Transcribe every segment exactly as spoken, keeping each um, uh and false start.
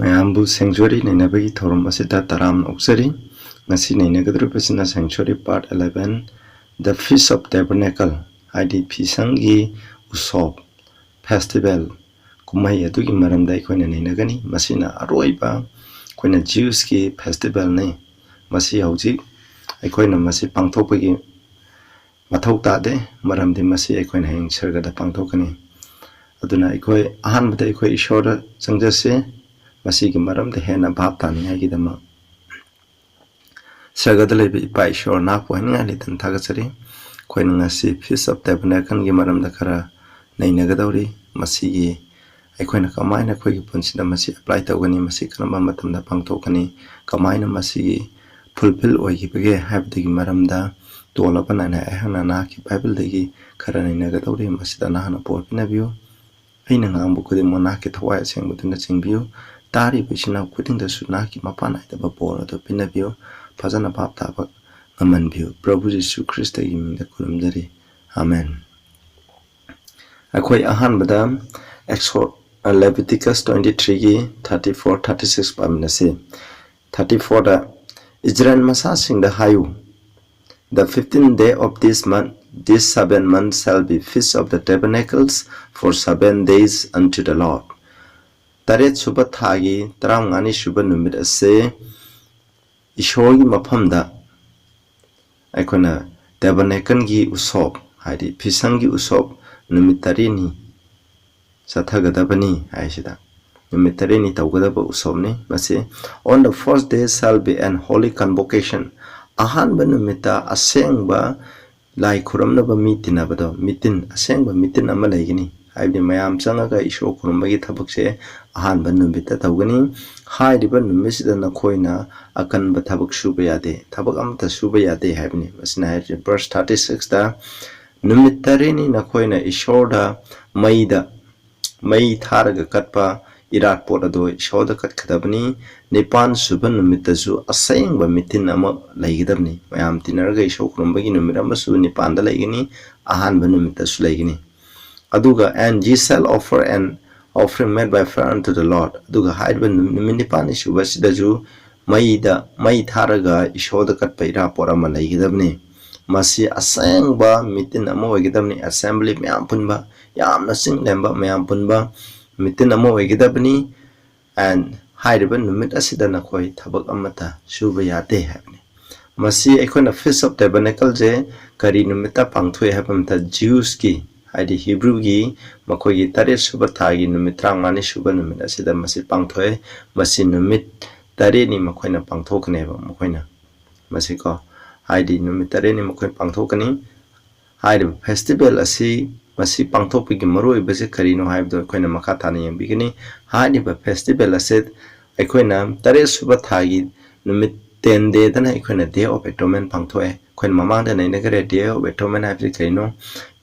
ꯃꯌꯥꯝꯕꯨ sanctuary ꯅꯩꯅꯕꯒꯤ ꯊꯧꯔꯝ ꯑꯁꯤꯗ ꯇꯔꯥꯝꯅ ꯑꯣꯛꯆꯔꯤ꯫ ꯉꯁꯤ ꯅꯩꯅꯒꯗꯧꯔꯤꯕꯁꯤꯅ sanctuary part eleven, the Feast of Tabernacle, ꯍꯥꯏꯗꯤ ꯐꯤꯁꯪꯒꯤ ꯎꯁꯣꯞ, festival, ꯀꯨꯝꯍꯩ ꯑꯗꯨꯒꯤ ꯃꯔꯝꯗ ꯑꯩꯈꯣꯏꯅ ꯅꯩꯅꯒꯅꯤ꯫ ꯃꯁꯤꯅ ꯑꯔꯣꯏꯕ ꯑꯩꯈꯣꯏꯅ Jews ꯀꯤ festival ꯅꯤ꯫ ꯃꯁꯤ ꯍꯧꯖꯤꯛ ꯑꯩꯈꯣꯏꯅ ꯃꯁꯤ ꯄꯥꯡꯊꯣꯛꯄꯒꯤ ꯃꯊꯧ ꯇꯥꯗꯦ, ꯃꯔꯝꯗꯤ ꯃꯁꯤ ꯑꯩꯈꯣꯏꯅ ꯍꯌꯦꯡ ꯁꯔꯒꯗ ꯄꯥꯡꯊꯣꯛꯀꯅꯤ꯫ ꯑꯗꯨꯅ ꯑꯩꯈꯣꯏ ꯑꯍꯥꯟꯕꯗ ꯑꯩꯈꯣꯏ ꯏꯁꯣꯔꯗ ꯆꯪꯖꯁꯦ꯫ ꯃꯁꯤꯒꯤ ꯃꯔꯝꯗ ꯍꯦꯟꯅ ꯚꯥꯞ ꯇꯥꯅꯤꯡꯉꯥꯏꯒꯤꯗꯃꯛ ꯁꯔꯒꯗ ꯂꯩꯕ ꯏꯄꯥ ꯏꯁꯣꯔ, ꯅꯍꯥꯛꯄꯨ ꯍꯥꯏꯅꯤꯡꯉꯥꯏ ꯂꯩꯇꯅ ꯊꯥꯒꯠꯆꯔꯤ꯫ ꯑꯩꯈꯣꯏꯅ ꯉꯁꯤ Feast of Tabernacle ꯒꯤ ꯃꯔꯝꯗ ꯈꯔ ꯅꯩꯅꯒꯗꯧꯔꯤ꯫ ꯃꯁꯤꯒꯤ ꯑꯩꯈꯣꯏꯅ ꯀꯃꯥꯏꯅ ꯑꯩꯈꯣꯏꯒꯤ ꯄꯨꯟꯁꯤꯗ ꯃꯁꯤ apply ꯇꯧꯒꯅꯤ, ꯃꯁꯤ ꯀꯔꯝꯕ ꯃꯇꯝꯗ ꯄꯥꯡꯊꯣꯛꯀꯅꯤ, ꯀꯃꯥꯏꯅ ꯃꯁꯤꯒꯤ fulfill ꯑꯣꯏꯈꯤꯕꯒꯦ ꯍꯥꯏꯕꯗꯨꯒꯤ ꯃꯔꯝꯗ ꯇꯣꯜꯂꯕ ꯅꯥꯏꯅ ꯑꯩꯍꯥꯛꯅ ꯅꯍꯥꯛꯀꯤ ꯕꯥꯏꯕꯜꯗꯒꯤ ꯈꯔ ꯅꯩꯅꯒꯗꯧꯔꯤ꯫ ꯃꯁꯤꯗ ꯅꯍꯥꯛꯅ ꯕꯣꯔ ꯄꯤꯅꯕꯤꯌꯨ꯫ ꯑꯩꯅ ꯉꯥꯡꯕ ꯈꯨꯗꯤꯡꯃꯛ ꯅꯍꯥꯛꯀꯤ ꯊꯋꯥꯏ ꯑꯁꯦꯡꯕꯗꯨꯅ ꯆꯤꯡꯕꯤꯌꯨ꯫ ꯇꯥꯔꯤꯕ ꯏꯆꯤꯟ ꯏꯅꯥꯎ ꯈꯨꯗꯤꯡꯗꯁꯨ ꯅꯍꯥꯛꯀꯤ ꯃꯄꯥꯟ ꯅꯥꯏꯗꯕ ꯕꯣꯔ ꯑꯗꯨ ꯄꯤꯅꯕꯤꯌꯨ꯫ ꯐꯖꯅ ꯚꯥꯞ ꯇꯥꯕ ꯉꯝꯍꯟꯕꯤꯌꯨ꯫ ꯄ꯭ꯔꯚꯨ ꯖꯤꯁꯨ ꯈ꯭ꯔꯤꯁꯇꯒꯤ ꯃꯤꯡꯗ ꯈꯨꯔꯨꯝꯖꯔꯤ꯫ ꯑꯥꯃꯦꯟ꯫ ꯑꯩꯈꯣꯏ ꯑꯍꯥꯟꯕꯗ ꯑꯦꯛꯁꯣ-, ꯑ, Leviticus twenty three ꯒꯤ thirty four, thirty six ꯄꯥꯃꯤꯟꯅꯁꯤ꯫ Thirty four ꯗ, "ꯏꯖꯔꯦꯜ ꯃꯆꯥꯁꯤꯡꯗ ꯍꯥꯏꯌꯨ, The fifteenth day of this month, this seven months shall be Feast of the Tabernacles for seven days unto the Lord." ꯇꯔꯦꯠ ꯁꯨꯕ ꯊꯥꯒꯤ ꯇꯔꯥꯃꯉꯥꯅꯤ ꯁꯨꯕ ꯅꯨꯃꯤꯠ ꯑꯁꯦ ꯏꯁꯣꯔꯒꯤ ꯃꯐꯝꯗ ꯑꯩꯈꯣꯏꯅ Tabernacle ꯒꯤ ꯎꯁꯣꯞ, ꯍꯥꯏꯗꯤ ꯐꯤꯁꯪꯒꯤ ꯎꯁꯣꯞ ꯅꯨꯃꯤꯠ ꯇꯔꯦꯠꯅꯤ ꯆꯠꯊꯒꯗꯕꯅꯤ ꯍꯥꯏꯁꯤꯗ, ꯅꯨꯃꯤꯠ ꯇꯔꯦꯠꯅꯤ ꯇꯧꯒꯗꯕ ꯎꯁꯣꯞꯅꯤ ꯃꯁꯤ꯫ "On the first day shall be an holy convocation." ꯑꯍꯥꯟꯕ ꯅꯨꯃꯤꯠꯇ ꯑꯁꯦꯡꯕ ꯂꯥꯏ ꯈꯨꯔꯨꯝꯅꯕ ꯃꯤ ꯇꯤꯟꯅꯕꯗꯣ, ꯃꯤꯇꯤꯟ, ꯑꯁꯦꯡꯕ ꯃꯤꯇꯤꯟ ꯑꯃ ꯂꯩꯒꯅꯤ꯫ ꯍꯥꯏꯕꯗꯤ ꯃꯌꯥꯝ ꯆꯪꯉꯒ ꯏꯁꯣꯔ ꯈꯨꯔꯨꯝꯕꯒꯤ ꯊꯕꯛꯁꯦ ꯑꯍꯥꯟꯕ ꯅꯨꯃꯤꯠꯇ ꯇꯧꯒꯅꯤ꯫ ꯍꯥꯏꯔꯤꯕ ꯅꯨꯃꯤꯠꯁꯤꯗ ꯅꯈꯣꯏꯅ ꯑꯀꯟꯕ ꯊꯕꯛ ꯁꯨꯕ ꯌꯥꯗꯦ, ꯊꯕꯛ ꯑꯃꯠꯇ ꯁꯨꯕ ꯌꯥꯗꯦ ꯍꯥꯏꯕꯅꯤ꯫ ꯃꯁꯤꯅ ꯍꯥꯏꯔꯤꯁꯦ verse thirty six ꯇ, "ꯅꯨꯃꯤꯠ ꯇꯔꯦꯠꯅꯤ ꯅꯈꯣꯏꯅ ꯏꯁꯣꯔꯗ ꯃꯩꯗ, ꯃꯩ ꯊꯥꯔꯒ ꯀꯠꯄ ꯏꯔꯥꯠ ꯄꯣꯠ ꯑꯗꯣ ꯏꯁꯣꯔꯗ ꯀꯠꯀꯗꯕꯅꯤ꯫ ꯅꯤꯄꯥꯟ ꯁꯨꯕ ꯅꯨꯃꯤꯠꯇꯁꯨ ꯑꯁꯦꯡꯕ ꯃꯤꯇꯤꯟ ꯑꯃ ꯂꯩꯒꯗꯕꯅꯤ꯫" ꯃꯌꯥꯝ ꯇꯤꯟꯅꯔꯒ ꯏꯁꯣꯔ ꯈꯨꯔꯨꯝꯕꯒꯤ ꯅꯨꯃꯤꯠ ꯑꯃꯁꯨ ꯅꯤꯄꯥꯟꯗ ꯂꯩꯒꯅꯤ, ꯑꯍꯥꯟꯕ ꯅꯨꯃꯤꯠꯇꯁꯨ ꯂꯩꯒꯅꯤ꯫ ꯑꯗꯨꯒ, "And ye shall offer an offering made by fire unto the Lord. ꯑꯗꯨꯒ ꯍꯥꯏꯔꯤꯕ ꯅꯨ- ꯅꯨꯃꯤꯠ ꯅꯤꯄꯥꯜꯅꯤ ꯁꯨꯕꯁꯤꯗꯁꯨ ꯃꯩꯗ, ꯃꯩ ꯊꯥꯔꯒ ꯏꯁꯣꯔꯗ ꯀꯠꯄ ꯏꯔꯥꯄꯣꯠ ꯑꯃ ꯂꯩꯒꯗꯕꯅꯤ꯫ ꯃꯁꯤ ꯑꯁꯦꯡꯕ ꯃꯤꯇꯤꯟ ꯑꯃ ꯑꯣꯏꯒꯗꯕꯅꯤ, assembly ꯃꯌꯥꯝ ꯄꯨꯟꯕ, ꯌꯥꯝꯅ ꯆꯤꯡ ꯂꯦꯝꯕ ꯃꯌꯥꯝ ꯄꯨꯟꯕ ꯃꯤꯇꯤꯟ ꯑꯃ ꯑꯣꯏꯒꯗꯕꯅꯤ꯫ And ꯍꯥꯏꯔꯤꯕ ꯅꯨꯃꯤꯠ ꯑꯁꯤꯗ ꯅꯈꯣꯏ ꯊꯕꯛ ꯑꯃꯠꯇ ꯁꯨꯕ ꯌꯥꯗꯦ ꯍꯥꯏꯕꯅꯤ꯫ ꯃꯁꯤ ꯑꯩꯈꯣꯏꯅ Feast of Tabernacle ꯁꯦ ꯀꯔꯤ ꯅꯨꯃꯤꯠꯇ ꯄꯥꯡꯊꯣꯛꯏ ꯍꯥꯏꯕ ꯃꯇꯝꯗ, Jews ꯀꯤ, ꯍꯥꯏꯗꯤ Hebrew ꯒꯤ, ꯃꯈꯣꯏꯒꯤ ꯇꯔꯦꯠ ꯁꯨꯕ ꯊꯥꯒꯤ ꯅꯨꯃꯤꯠ ꯇꯔꯥꯃꯉꯥꯅꯤ ꯁꯨꯕ ꯅꯨꯃꯤꯠ ꯑꯁꯤꯗ ꯃꯁꯤ ꯄꯥꯡꯊꯣꯛꯑꯦ꯫ ꯃꯁꯤ ꯅꯨꯃꯤꯠ ꯇꯔꯦꯠꯅꯤ ꯃꯈꯣꯏꯅ ꯄꯥꯡꯊꯣꯛꯀꯅꯦꯕ, ꯃꯈꯣꯏꯅ ꯃꯁꯤꯀꯣ, ꯍꯥꯏꯗꯤ ꯅꯨꯃꯤꯠ ꯇꯔꯦꯠꯅꯤ ꯃꯈꯣꯏ ꯄꯥꯡꯊꯣꯛꯀꯅꯤ꯫ ꯍꯥꯏꯔꯤꯕ festival ꯑꯁꯤ, ꯃꯁꯤ ꯄꯥꯡꯊꯣꯛꯄꯒꯤ ꯃꯔꯨꯑꯣꯏꯕꯁꯦ ꯀꯔꯤꯅꯣ ꯍꯥꯏꯕꯗꯣ ꯑꯩꯈꯣꯏꯅ ꯃꯈꯥ ꯇꯥꯅ ꯌꯦꯡꯕꯤꯒꯅꯤ꯫ ꯍꯥꯏꯔꯤꯕ festival ꯑꯁꯤ ꯑꯩꯈꯣꯏꯅ ꯇꯔꯦꯠ ꯁꯨꯕ ꯊꯥꯒꯤ ꯅꯨꯃꯤꯠ ten day ꯗꯅ ꯑꯩꯈꯣꯏꯅ Day of Atonement ꯄꯥꯡꯊꯣꯛꯑꯦ꯫ ꯑꯩꯈꯣꯏꯅ ꯃꯃꯥꯡꯗ ꯅꯩꯅꯈ꯭ꯔꯦ, Day of Atonement ꯍꯥꯏꯕꯁꯤ ꯀꯔꯤꯅꯣ?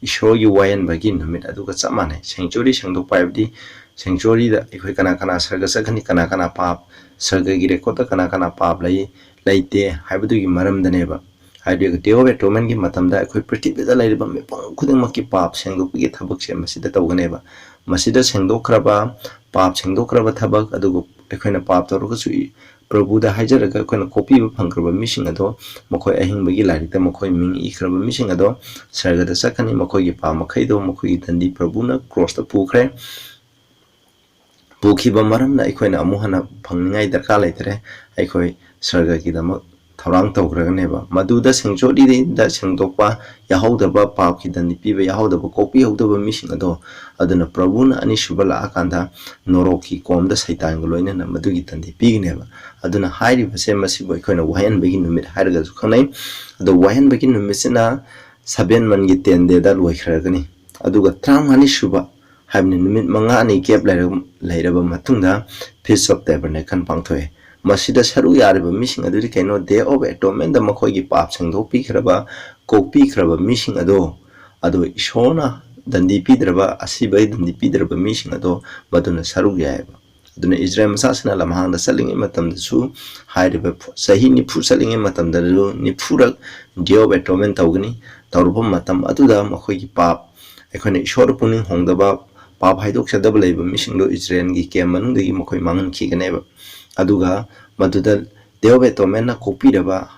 ꯏꯁꯣꯔꯒꯤ ꯋꯥꯌꯦꯟꯕꯒꯤ ꯅꯨꯃꯤꯠ ꯑꯗꯨꯒ ꯆꯞ ꯃꯥꯟꯅꯩ꯫ Sanctuary ꯁꯦꯡꯗꯣꯛꯄ ꯍꯥꯏꯕꯗꯤ sanctuary ꯗ ꯑꯩꯈꯣꯏ ꯀꯅꯥ ꯀꯅꯥ ꯁꯔꯒ ꯆꯠꯀꯅꯤ, ꯀꯅꯥ ꯀꯅꯥ ꯄꯥꯞ, ꯁꯔꯒꯒꯤ record ꯇ ꯀꯅꯥ ꯀꯅꯥ ꯄꯥꯞ ꯂꯩ, ꯂꯩꯇꯦ ꯍꯥꯏꯕꯗꯨꯒꯤ ꯃꯔꯝꯗꯅꯦꯕ꯫ ꯍꯥꯏꯕꯗꯤ Day of Atonement ꯒꯤ ꯃꯇꯝꯗ ꯑꯩꯈꯣꯏ ꯄ꯭ꯔꯤꯊꯤꯕꯤꯗ ꯂꯩꯔꯤꯕ ꯃꯤꯄꯨꯝ ꯈꯨꯗꯤꯡꯃꯛꯀꯤ ꯄꯥꯞ ꯁꯦꯡꯗꯣꯛꯄꯒꯤ ꯊꯕꯛꯁꯦ ꯃꯁꯤꯗ ꯇꯧꯒꯅꯦꯕ꯫ ꯃꯁꯤꯗ ꯁꯦꯡꯗꯣꯛꯈ꯭ꯔꯕ, ꯄꯥꯞ ꯁꯦꯡꯗꯣꯛꯈ꯭ꯔꯕ ꯊꯕꯛ, ꯑꯗꯨꯒ ꯑꯩꯈꯣꯏꯅ ꯄꯥꯞ ꯇꯧꯔꯒꯁꯨ ꯏ-, ꯄ꯭ꯔꯚꯨꯗ ꯍꯥꯏꯖꯔꯒ ꯑꯩꯈꯣꯏꯅ ꯀꯣꯛꯄꯤꯕ ꯐꯪꯈ꯭ꯔꯕ ꯃꯤꯁꯤꯡ ꯑꯗꯣ, ꯃꯈꯣꯏ ꯑꯍꯤꯡꯕꯒꯤ ꯂꯥꯏꯔꯤꯛꯇ ꯃꯈꯣꯏ ꯃꯤꯡ ꯏꯈ꯭ꯔꯕ ꯃꯤꯁꯤꯡ ꯑꯗꯣ ꯁꯔꯒꯗ ꯆꯠꯀꯅꯤ꯫ ꯃꯈꯣꯏꯒꯤ ꯄꯥꯞ ꯃꯈꯩꯗꯣ ꯃꯈꯣꯏꯒꯤ ꯗꯟꯗꯤ ꯄ꯭ꯔꯚꯨꯅ ꯀ꯭ꯔꯣꯁꯇ ꯄꯨꯈ꯭ꯔꯦ꯫ ꯄꯨꯈꯤꯕ ꯃꯔꯝꯅ ꯑꯩꯈꯣꯏꯅ ꯑꯃꯨꯛ ꯍꯟꯅ ꯐꯪꯅꯤꯡꯉꯥꯏ ꯗꯔꯀꯥꯔ ꯂꯩꯇ꯭ꯔꯦ꯫ ꯑꯩꯈꯣꯏ ꯁꯔꯒꯒꯤꯗꯃꯛ ꯊꯧꯔꯥꯡ ꯇꯧꯈ꯭ꯔꯒꯅꯦꯕ꯫ ꯃꯗꯨꯗ sanctuary ꯗ ꯁꯦꯡꯗꯣꯛꯄ ꯌꯥꯍꯧꯗꯕ, ꯄꯥꯞꯀꯤ ꯗꯟꯗꯤ ꯄꯤꯕ ꯌꯥꯍꯧꯗꯕ, ꯀꯣꯛꯄꯤꯍꯧꯗꯕ ꯃꯤꯁꯤꯡ ꯑꯗꯣ, ꯑꯗꯨꯅ ꯄ꯭ꯔꯚꯨꯅ ꯑꯅꯤꯁꯨꯕ ꯂꯥꯛꯑꯀꯥꯟꯗ ꯅꯣꯔꯣꯛꯀꯤ ꯀꯣꯝꯗ ꯁꯩꯇꯥꯟꯒ ꯂꯣꯏꯅꯅ ꯃꯗꯨꯒꯤ ꯗꯟꯗꯤ ꯄꯤꯒꯅꯦꯕ꯫ ꯑꯗꯨꯅ ꯍꯥꯏꯔꯤꯕꯁꯦ, ꯃꯁꯤꯕꯨ ꯑꯩꯈꯣꯏꯅ ꯋꯥꯍꯦꯟꯕꯒꯤ ꯅꯨꯃꯤꯠ ꯍꯥꯏꯔꯒꯁꯨ ꯈꯪꯅꯩ꯫ ꯑꯗꯣ ꯋꯥꯍꯦꯟꯕꯒꯤ ꯅꯨꯃꯤꯠꯁꯤꯅ seven month ꯀꯤ ten day ꯗ ꯂꯣꯏꯈ꯭ꯔꯒꯅꯤ꯫ ꯑꯗꯨꯒ ꯇꯔꯥꯃꯉꯥꯅꯤ ꯁꯨꯕ ꯍꯥꯏꯕꯅꯤ, ꯅꯨꯃꯤꯠ ꯃꯉꯥꯅꯤ gap ꯂꯩꯔ-, ꯂꯩꯔꯕ ꯃꯇꯨꯡꯗ Feast of Tabernacle ꯄꯥꯡꯊꯣꯛꯑꯦ꯫ ꯃꯁꯤꯗ ꯁꯔꯨꯛ ꯌꯥꯔꯤꯕ ꯃꯤꯁꯤꯡ ꯑꯗꯨꯗꯤ ꯀꯩꯅꯣ? Day of Atonement ꯗ ꯃꯈꯣꯏꯒꯤ ꯄꯥꯞ ꯁꯦꯡꯗꯣꯛꯄꯤꯈ꯭ꯔꯕ, ꯀꯣꯛꯄꯤꯈ꯭ꯔꯕ ꯃꯤꯁꯤꯡ ꯑꯗꯣ, ꯑꯗꯣ ꯏꯁꯣꯔꯅ ꯗꯟꯗꯤ ꯄꯤꯗ꯭ꯔꯕ, ꯑꯁꯤꯕꯒꯤ ꯗꯟꯗꯤ ꯄꯤꯗ꯭ꯔꯕ ꯃꯤꯁꯤꯡ ꯑꯗꯣ ꯃꯗꯨꯅ ꯁꯔꯨꯛ ꯌꯥꯏꯑꯕ꯫ ꯑꯗꯨꯅ ꯏꯁꯔꯥꯌꯦꯜ ꯃꯆꯥꯁꯤꯡꯅ ꯂꯝꯍꯥꯡꯗ ꯆꯠꯂꯤꯉꯩ ꯃꯇꯝꯗꯁꯨ ꯍꯥꯏꯔꯤꯕ ꯆꯍꯤ ꯅꯤꯐꯨ ꯆꯠꯂꯤꯉꯩ ꯃꯇꯝꯗꯁꯨ ꯅꯤꯐꯨꯔꯛ Day of Atonement ꯇꯧꯒꯅꯤ꯫ ꯇꯧꯔꯨꯕ ꯃꯇꯝ ꯑꯗꯨꯗ ꯃꯈꯣꯏꯒꯤ ꯄꯥꯞ, ꯑꯩꯈꯣꯏꯅ ꯏꯁꯣꯔꯗ ꯄꯨꯛꯅꯤꯡ ꯍꯣꯡꯗꯕ, ꯄꯥꯞ ꯍꯥꯏꯗꯣꯛꯆꯗꯕ ꯂꯩꯕ ꯃꯤꯁꯤꯡꯗꯣ ꯏꯖꯔꯦꯜꯒꯤ ꯀꯦꯝ ꯃꯅꯨꯡꯗꯒꯤ ꯃꯈꯣꯏ ꯃꯥꯡꯍꯟꯈꯤꯒꯅꯦꯕ꯫ ꯑꯗꯨꯒ ꯃꯗꯨꯗ Day of Atonement ꯅ ꯀꯣꯛꯄꯤꯔꯕ,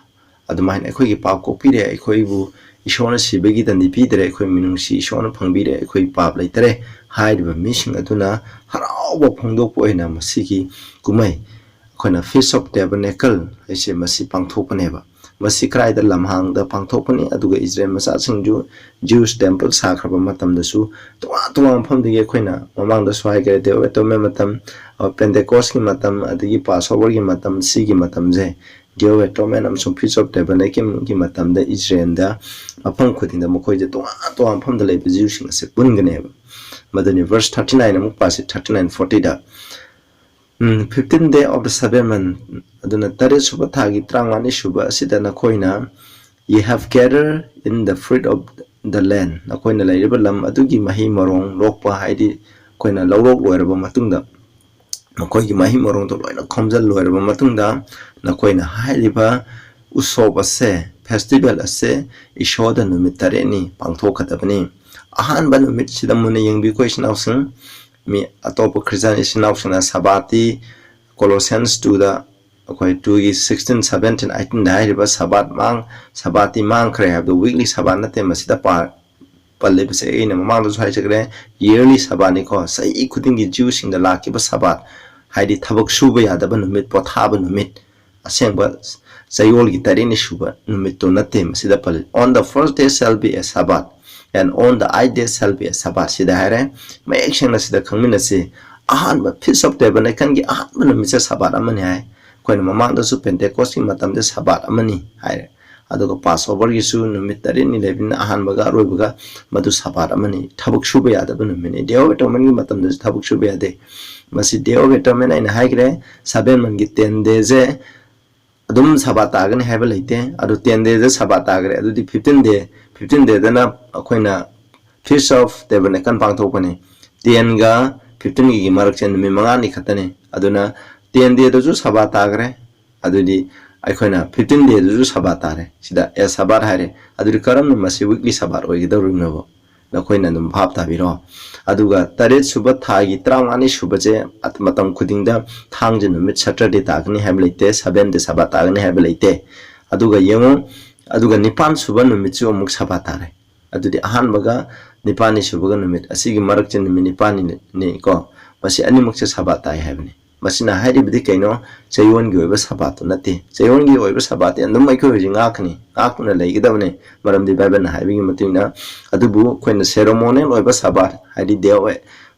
ꯑꯗꯨꯃꯥꯏꯅ ꯑꯩꯈꯣꯏꯒꯤ ꯄꯥꯞ ꯀꯣꯛꯄꯤꯔꯦ, ꯑꯩꯈꯣꯏꯕꯨ ꯏꯁꯣꯔꯅ ꯁꯤꯕꯒꯤ ꯗꯟꯗꯤ ꯄꯤꯗ꯭ꯔꯦ, ꯑꯩꯈꯣꯏ ꯃꯤꯅꯨꯡꯁꯤ ꯏꯁꯣꯔꯅ ꯐꯪꯕꯤꯔꯦ, ꯑꯩꯈꯣꯏ ꯄꯥꯞ ꯂꯩꯇꯔꯦ ꯍꯥꯏꯔꯤꯕ ꯃꯤꯁꯤꯡ ꯑꯗꯨꯅ ꯍꯔꯥꯎꯕ ꯐꯣꯡꯗꯣꯛꯄ ꯑꯣꯏꯅ ꯃꯁꯤꯒꯤ ꯀꯨꯝꯍꯩ ꯑꯩꯈꯣꯏꯅ Feast of Tabernacle ꯍꯥꯏꯁꯦ ꯃꯁꯤ ꯄꯥꯡꯊꯣꯛꯄꯅꯦꯕ꯫ ꯃꯁꯤ ꯀꯗꯥꯏꯗ? ꯂꯝꯍꯥꯡꯗ ꯄꯥꯡꯊꯣꯛꯄꯅꯤ꯫ ꯑꯗꯨꯒ ꯏꯖꯔꯦꯜ ꯃꯆꯥꯁꯤꯡꯁꯨ Jewish temple ꯁꯥꯈ꯭ꯔꯕ ꯃꯇꯝꯗꯁꯨ ꯇꯣꯉꯥꯟ ꯇꯣꯉꯥꯟꯕ ꯃꯐꯝꯗꯒꯤ, ꯑꯩꯈꯣꯏꯅ ꯃꯃꯥꯡꯗꯁꯨ ꯍꯥꯏꯈ꯭ꯔꯦ, Day of Atonement ꯃꯇꯝ, ꯑ, Pentecost ꯀꯤ ꯃꯇꯝ, ꯑꯗꯒꯤ Passover ꯒꯤ ꯃꯇꯝ, ꯁꯤꯒꯤ ꯃꯇꯝꯁꯦ Day of Atonement ꯑꯃꯁꯨꯡ Feast of Tabernacle ꯒꯤ ꯃꯇꯝꯗ ꯏꯖꯔꯦꯜꯗ ꯃꯐꯝ ꯈꯨꯗꯤꯡꯗ ꯃꯈꯣꯏꯁꯦ ꯇꯣꯉꯥꯟ ꯇꯣꯉꯥꯟꯕ ꯃꯐꯝꯗ ꯂꯩꯕ Jew ꯁꯤꯡ ꯑꯁꯦ ꯄꯨꯟꯒꯅꯦꯕ꯫ ꯃꯗꯨꯅꯤ verse thirty nine ꯑꯃꯨꯛ ꯄꯥꯁꯤ, thirty nine forty the. Um, fifteen day of the seven month, ꯑꯗꯨꯅ ꯇꯔꯦꯠ ꯁꯨꯕ ꯊꯥꯒꯤ ꯇꯔꯥꯃꯉꯥꯅꯤ ꯁꯨꯕ ꯑꯁꯤꯗ ꯅꯈꯣꯏꯅ "Ye have gathered in the fruit of the land", ꯅꯈꯣꯏꯅ ꯂꯩꯔꯤꯕ ꯂꯝ ꯑꯗꯨꯒꯤ ꯃꯍꯩ ꯃꯔꯣꯡ ꯂꯣꯛꯄ, ꯍꯥꯏꯗꯤ ꯑꯩꯈꯣꯏꯅ ꯂꯧꯔꯣꯛ ꯂꯣꯏꯔꯕ ꯃꯇꯨꯡꯗ, ꯃꯈꯣꯏꯒꯤ ꯃꯍꯩ ꯃꯔꯣꯡꯗꯣ ꯂꯣꯏꯅ ꯈꯣꯝꯖꯤꯜ ꯂꯣꯏꯔꯕ ꯃꯇꯨꯡꯗ, ꯅꯈꯣꯏꯅ ꯍꯥꯏꯔꯤꯕ ꯎꯁꯣꯞ ꯑꯁꯦ, festival ꯑꯁꯦ ꯏꯁꯣꯔꯗ ꯅꯨꯃꯤꯠ ꯇꯔꯦꯠꯅꯤ ꯄꯥꯡꯊꯣꯛꯀꯗꯕꯅꯤ꯫ ꯑꯍꯥꯟꯕ ꯅꯨꯃꯤꯠꯁꯤꯗ ꯃꯨꯟꯅ ꯌꯦꯡꯕꯤꯌꯨꯀꯣ, ꯏꯆꯤꯟ ꯏꯅꯥꯎꯁꯤꯡ꯫ ꯃꯤ ꯑꯇꯣꯞꯄ ꯈ꯭ꯔꯤꯁꯇꯤꯌꯥꯟ ꯏꯆꯤꯟ ꯏꯅꯥꯎꯁꯤꯡꯅ ꯁꯕꯥꯠꯇꯤ, Colossians two ꯗ, ꯑꯩꯈꯣꯏ two ꯒꯤ sixteen, seventeen, eighteen ꯗ ꯍꯥꯏꯔꯤꯕ ꯁꯕꯥꯠ ꯃꯥꯡ-, ꯁꯕꯥꯠꯇꯤ ꯃꯥꯡꯈ꯭ꯔꯦ ꯍꯥꯏꯕꯗꯣ, weekly ꯁꯕꯥꯠ ꯅꯠꯇꯦ꯫ ꯃꯁꯤꯗ ꯄꯥ-, ꯄꯜꯂꯤꯕꯁꯦ ꯑꯩꯅ ꯃꯃꯥꯡꯗꯁꯨ ꯍꯥꯏꯖꯈ꯭ꯔꯦ, yearly ꯁꯕꯥꯠꯅꯤꯀꯣ, ꯆꯍꯤ ꯈꯨꯗꯤꯡꯒꯤ Jew ꯁꯤꯡꯗ ꯂꯥꯛꯈꯤꯕ ꯁꯕꯥꯠ, ꯍꯥꯏꯗꯤ ꯊꯕꯛ ꯁꯨꯕ ꯌꯥꯗꯕ ꯅꯨꯃꯤꯠ, ꯄꯣꯊꯥꯕ ꯅꯨꯃꯤꯠ, ꯑꯁꯦꯡꯕ ꯆꯌꯣꯜꯒꯤ ꯇꯔꯦꯠꯅꯤ ꯁꯨꯕ ꯅꯨꯃꯤꯠꯇꯨ ꯅꯠꯇꯦ ꯃꯁꯤꯗ ꯄꯜꯂꯤ꯫ "On the first day shall be a Sabbath, and on the eighth day shall be a Sabbath" ꯁꯤꯗ ꯍꯥꯏꯔꯦ꯫ ꯃꯌꯦꯛ ꯁꯦꯡꯅ ꯁꯤꯗ ꯈꯪꯃꯤꯟꯅꯁꯤ꯫ ꯑꯍꯥꯟꯕ Feast of Tabernacle ꯒꯤ ꯑꯍꯥꯟꯕ ꯅꯨꯃꯤꯠꯁꯦ ꯁꯕꯥꯠ ꯑꯃꯅꯤ ꯍꯥꯏ꯫ ꯑꯩꯈꯣꯏꯅ ꯃꯃꯥꯡꯗꯁꯨ Pentecost ꯀꯤ ꯃꯇꯝꯗ ꯁꯕꯥꯠ ꯑꯃꯅꯤ ꯍꯥꯏꯔꯦ꯫ ꯑꯗꯨꯒ Passover ꯒꯤꯁꯨ ꯅꯨꯃꯤꯠ ꯇꯔꯦꯠꯅꯤ ꯂꯩꯕꯅꯤꯅ ꯑꯍꯥꯟꯕꯒ ꯑꯔꯣꯏꯕꯒ ꯃꯗꯨ ꯁꯕꯥꯠ ꯑꯃꯅꯤ, ꯊꯕꯛ ꯁꯨꯕ ꯌꯥꯗꯕ ꯅꯨꯃꯤꯠꯅꯤ꯫ Day of Atonement ꯒꯤ ꯃꯇꯝꯗꯁꯨ ꯊꯕꯛ ꯁꯨꯕ ꯌꯥꯗꯦ꯫ ꯃꯁꯤ Day of Atonement ꯑꯩꯅ ꯍꯥꯏꯈ꯭ꯔꯦ, seven month ꯀꯤ ten day ꯁꯦ ꯑꯗꯨꯝ ꯁꯕꯥꯠ ꯇꯥꯒꯅꯤ ꯍꯥꯏꯕ ꯂꯩꯇꯦ꯫ ꯑꯗꯨ ten day ꯗ ꯁꯕꯥꯠ ꯇꯥꯈ꯭ꯔꯦ, ꯑꯗꯨꯗꯤ fifteen day, fifteen day ꯗꯅ ꯑꯩꯈꯣꯏꯅ Feast of Tabernacle ꯄꯥꯡꯊꯣꯛꯄꯅꯤ꯫ Ten ꯒ fifteen ꯒꯤ ꯃꯔꯛꯁꯦ ꯅꯨꯃꯤꯠ ꯃꯉꯥꯅꯤ ꯈꯛꯇꯅꯤ꯫ ꯑꯗꯨꯅ ten day ꯗꯁꯨ ꯁꯕꯥꯠ ꯇꯥꯈ꯭ꯔꯦ, ꯑꯗꯨꯗꯤ ꯑꯩꯈꯣꯏꯅ fifteen day ꯗꯁꯨ ꯁꯕꯥꯠ ꯇꯥꯔꯦ꯫ ꯁꯤꯗ a Sabbath ꯍꯥꯏꯔꯦ꯫ ꯑꯗꯨꯗꯤ ꯀꯔꯝꯅ ꯃꯁꯤ weekly ꯁꯕꯥꯠ ꯑꯣꯏꯒꯗꯧꯔꯤꯕꯅꯣꯕ? ꯅꯈꯣꯏꯅ ꯑꯗꯨꯝ ꯚꯥꯞ ꯇꯥꯕꯤꯔꯣ꯫ ꯑꯗꯨꯒ ꯇꯔꯦꯠ ꯁꯨꯕ ꯊꯥꯒꯤ ꯇꯔꯥꯃꯉꯥꯅꯤ ꯁꯨꯕꯁꯦ ꯃꯇꯝ ꯈꯨꯗꯤꯡꯗ ꯊꯥꯡꯖ ꯅꯨꯃꯤꯠ Saturday ꯇꯥꯒꯅꯤ ꯍꯥꯏꯕ ꯂꯩꯇꯦ, Seventh day Sabbath ꯇꯥꯒꯅꯤ ꯍꯥꯏꯕ ꯂꯩꯇꯦ꯫ ꯑꯗꯨꯒ ꯌꯦꯡꯉꯨ, ꯑꯗꯨꯒ ꯅꯤꯄꯥꯟ ꯁꯨꯕ ꯅꯨꯃꯤꯠꯁꯨ ꯑꯃꯨꯛ Sabbath ꯇꯥꯔꯦ꯫ ꯑꯗꯨꯗꯤ ꯑꯍꯥꯟꯕꯒ ꯅꯤꯄꯥꯟꯅꯤ ꯁꯨꯕꯒ ꯅꯨꯃꯤꯠ ꯑꯁꯤꯒꯤ ꯃꯔꯛꯁꯦ ꯅꯨꯃꯤꯠ ꯅꯤꯄꯥꯟꯅꯤꯅꯦ ꯀꯣ, ꯃꯁꯤ ꯑꯅꯤꯃꯛꯁꯦ Sabbath ꯇꯥꯏ ꯍꯥꯏꯕꯅꯤ꯫ ꯃꯁꯤꯅ ꯍꯥꯏꯔꯤꯕꯗꯤ ꯀꯩꯅꯣ? ꯆꯌꯣꯜꯒꯤ ꯑꯣꯏꯕ Sabbath ꯇꯨ ꯅꯠꯇꯦ꯫ ꯆꯌꯣꯜꯒꯤ ꯑꯣꯏꯕ Sabbath ꯇꯤ ꯑꯗꯨꯝ ꯑꯩꯈꯣꯏ ꯍꯧꯖꯤꯛ ꯉꯥꯛꯀꯅꯤ, ꯉꯥꯛꯇꯨꯅ ꯂꯩꯒꯗꯕꯅꯤ, ꯃꯔꯝꯗꯤ ꯕꯥꯏꯕꯜꯅ ꯍꯥꯏꯕꯒꯤ ꯃꯇꯨꯡ ꯏꯟꯅ꯫ ꯑꯗꯨꯕꯨ ꯑꯩꯈꯣꯏꯅ ceremonial ꯑꯣꯏꯕ Sabbath, ꯍꯥꯏꯗꯤ day of,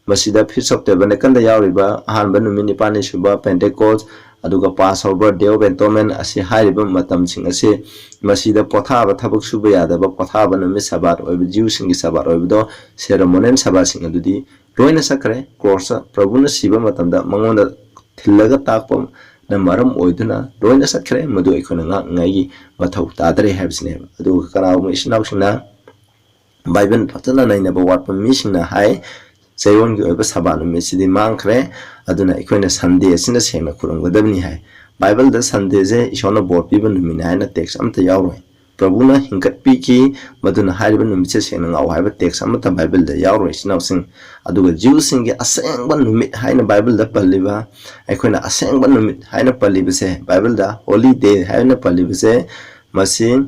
ꯃꯁꯤꯗ Feast of Tabernacle ꯗ ꯌꯥꯎꯔꯤꯕ ꯑꯍꯥꯟꯕ ꯅꯨꯃꯤꯠ ꯅꯤꯄꯥꯟꯅꯤ ꯁꯨꯕ Pentecost, ꯑꯗꯨꯒ Passover, Day of Atonement ꯑꯁꯤ ꯍꯥꯏꯔꯤꯕ ꯃꯇꯝꯁꯤꯡ ꯑꯁꯤ, ꯃꯁꯤꯗ ꯄꯣꯊꯥꯕ, ꯊꯕꯛ ꯁꯨꯕ ꯌꯥꯗꯕ ꯄꯣꯊꯥꯕ ꯅꯨꯃꯤꯠ Sabbath ꯑꯣꯏꯕ, Jew ꯁꯤꯡꯒꯤ Sabbath ꯑꯣꯏꯕꯗꯣ, ceremonial Sabbath ꯁꯤꯡ ꯑꯗꯨꯗꯤ ꯂꯣꯏꯅ ꯆꯠꯈ꯭ꯔꯦ꯫ Cross ꯇ ꯄ꯭ꯔꯚꯨꯅ ꯁꯤꯕ ꯃꯇꯝꯗ ꯃꯉꯣꯟꯗ ꯊꯤꯜꯂꯒ ꯇꯥꯛꯄꯅ ꯃꯔꯝ ꯑꯣꯏꯗꯨꯅ ꯂꯣꯏꯅ ꯆꯠꯈ꯭ꯔꯦ꯫ ꯃꯗꯨ ꯑꯩꯈꯣꯏꯅ ꯉꯥꯛꯅꯤꯡꯉꯥꯏꯒꯤ ꯃꯊꯧ ꯇꯥꯗ꯭ꯔꯦ ꯍꯥꯏꯕꯁꯤꯅꯦꯕ꯫ ꯑꯗꯨꯒ ꯀꯅꯥꯒꯨꯝꯕ ꯏꯆꯤꯟ ꯏꯅꯥꯎꯁꯤꯡꯅ ꯕꯥꯏꯕꯜ ꯐꯖꯅ ꯅꯩꯅꯕ ꯋꯥꯠꯄ ꯃꯤꯁꯤꯡꯅ ꯍꯥꯏ, ꯆꯌꯣꯜꯒꯤ ꯑꯣꯏꯕ Sabbath ꯅꯨꯃꯤꯠꯁꯤꯗꯤ ꯃꯥꯡꯈ꯭ꯔꯦ, ꯑꯗꯨꯅ ꯑꯩꯈꯣꯏꯅ Sunday ꯑꯁꯤꯅ ꯁꯦꯡꯅ ꯈꯨꯔꯨꯝꯒꯗꯕꯅꯤ ꯍꯥꯏ꯫ ꯕꯥꯏꯕꯜꯗ Sunday ꯁꯦ ꯏꯁꯣꯔꯅ ꯕꯣꯔ ꯄꯤꯕ ꯅꯨꯃꯤꯠꯅꯤ ꯍꯥꯏꯅ text ꯑꯃꯠꯇ ꯌꯥꯎꯔꯣꯏ꯫ ꯄ꯭ꯔꯚꯨꯅ ꯍꯤꯡꯒꯠꯄꯤꯈꯤ, ꯃꯗꯨꯅ ꯍꯥꯏꯔꯤꯕ ꯅꯨꯃꯤꯠꯁꯦ ꯁꯦꯡꯅ ꯉꯥꯎ ꯍꯥꯏꯕ text ꯑꯃꯠꯇ ꯕꯥꯏꯕꯜꯗ ꯌꯥꯎꯔꯣꯏ, ꯏꯆꯤꯟ ꯏꯅꯥꯎꯁꯤꯡ꯫ ꯑꯗꯨꯒ Jew ꯁꯤꯡꯒꯤ ꯑꯁꯦꯡꯕ ꯅꯨꯃꯤꯠ ꯍꯥꯏꯅ ꯕꯥꯏꯕꯜꯗ ꯄꯜꯂꯤꯕ, ꯑꯩꯈꯣꯏꯅ ꯑꯁꯦꯡꯕ ꯅꯨꯃꯤꯠ ꯍꯥꯏꯅ ꯄꯜꯂꯤꯕꯁꯦ, ꯕꯥꯏꯕꯜꯗ holy day ꯍꯥꯏꯅ ꯄꯜꯂꯤꯕꯁꯦ, ꯃꯁꯤ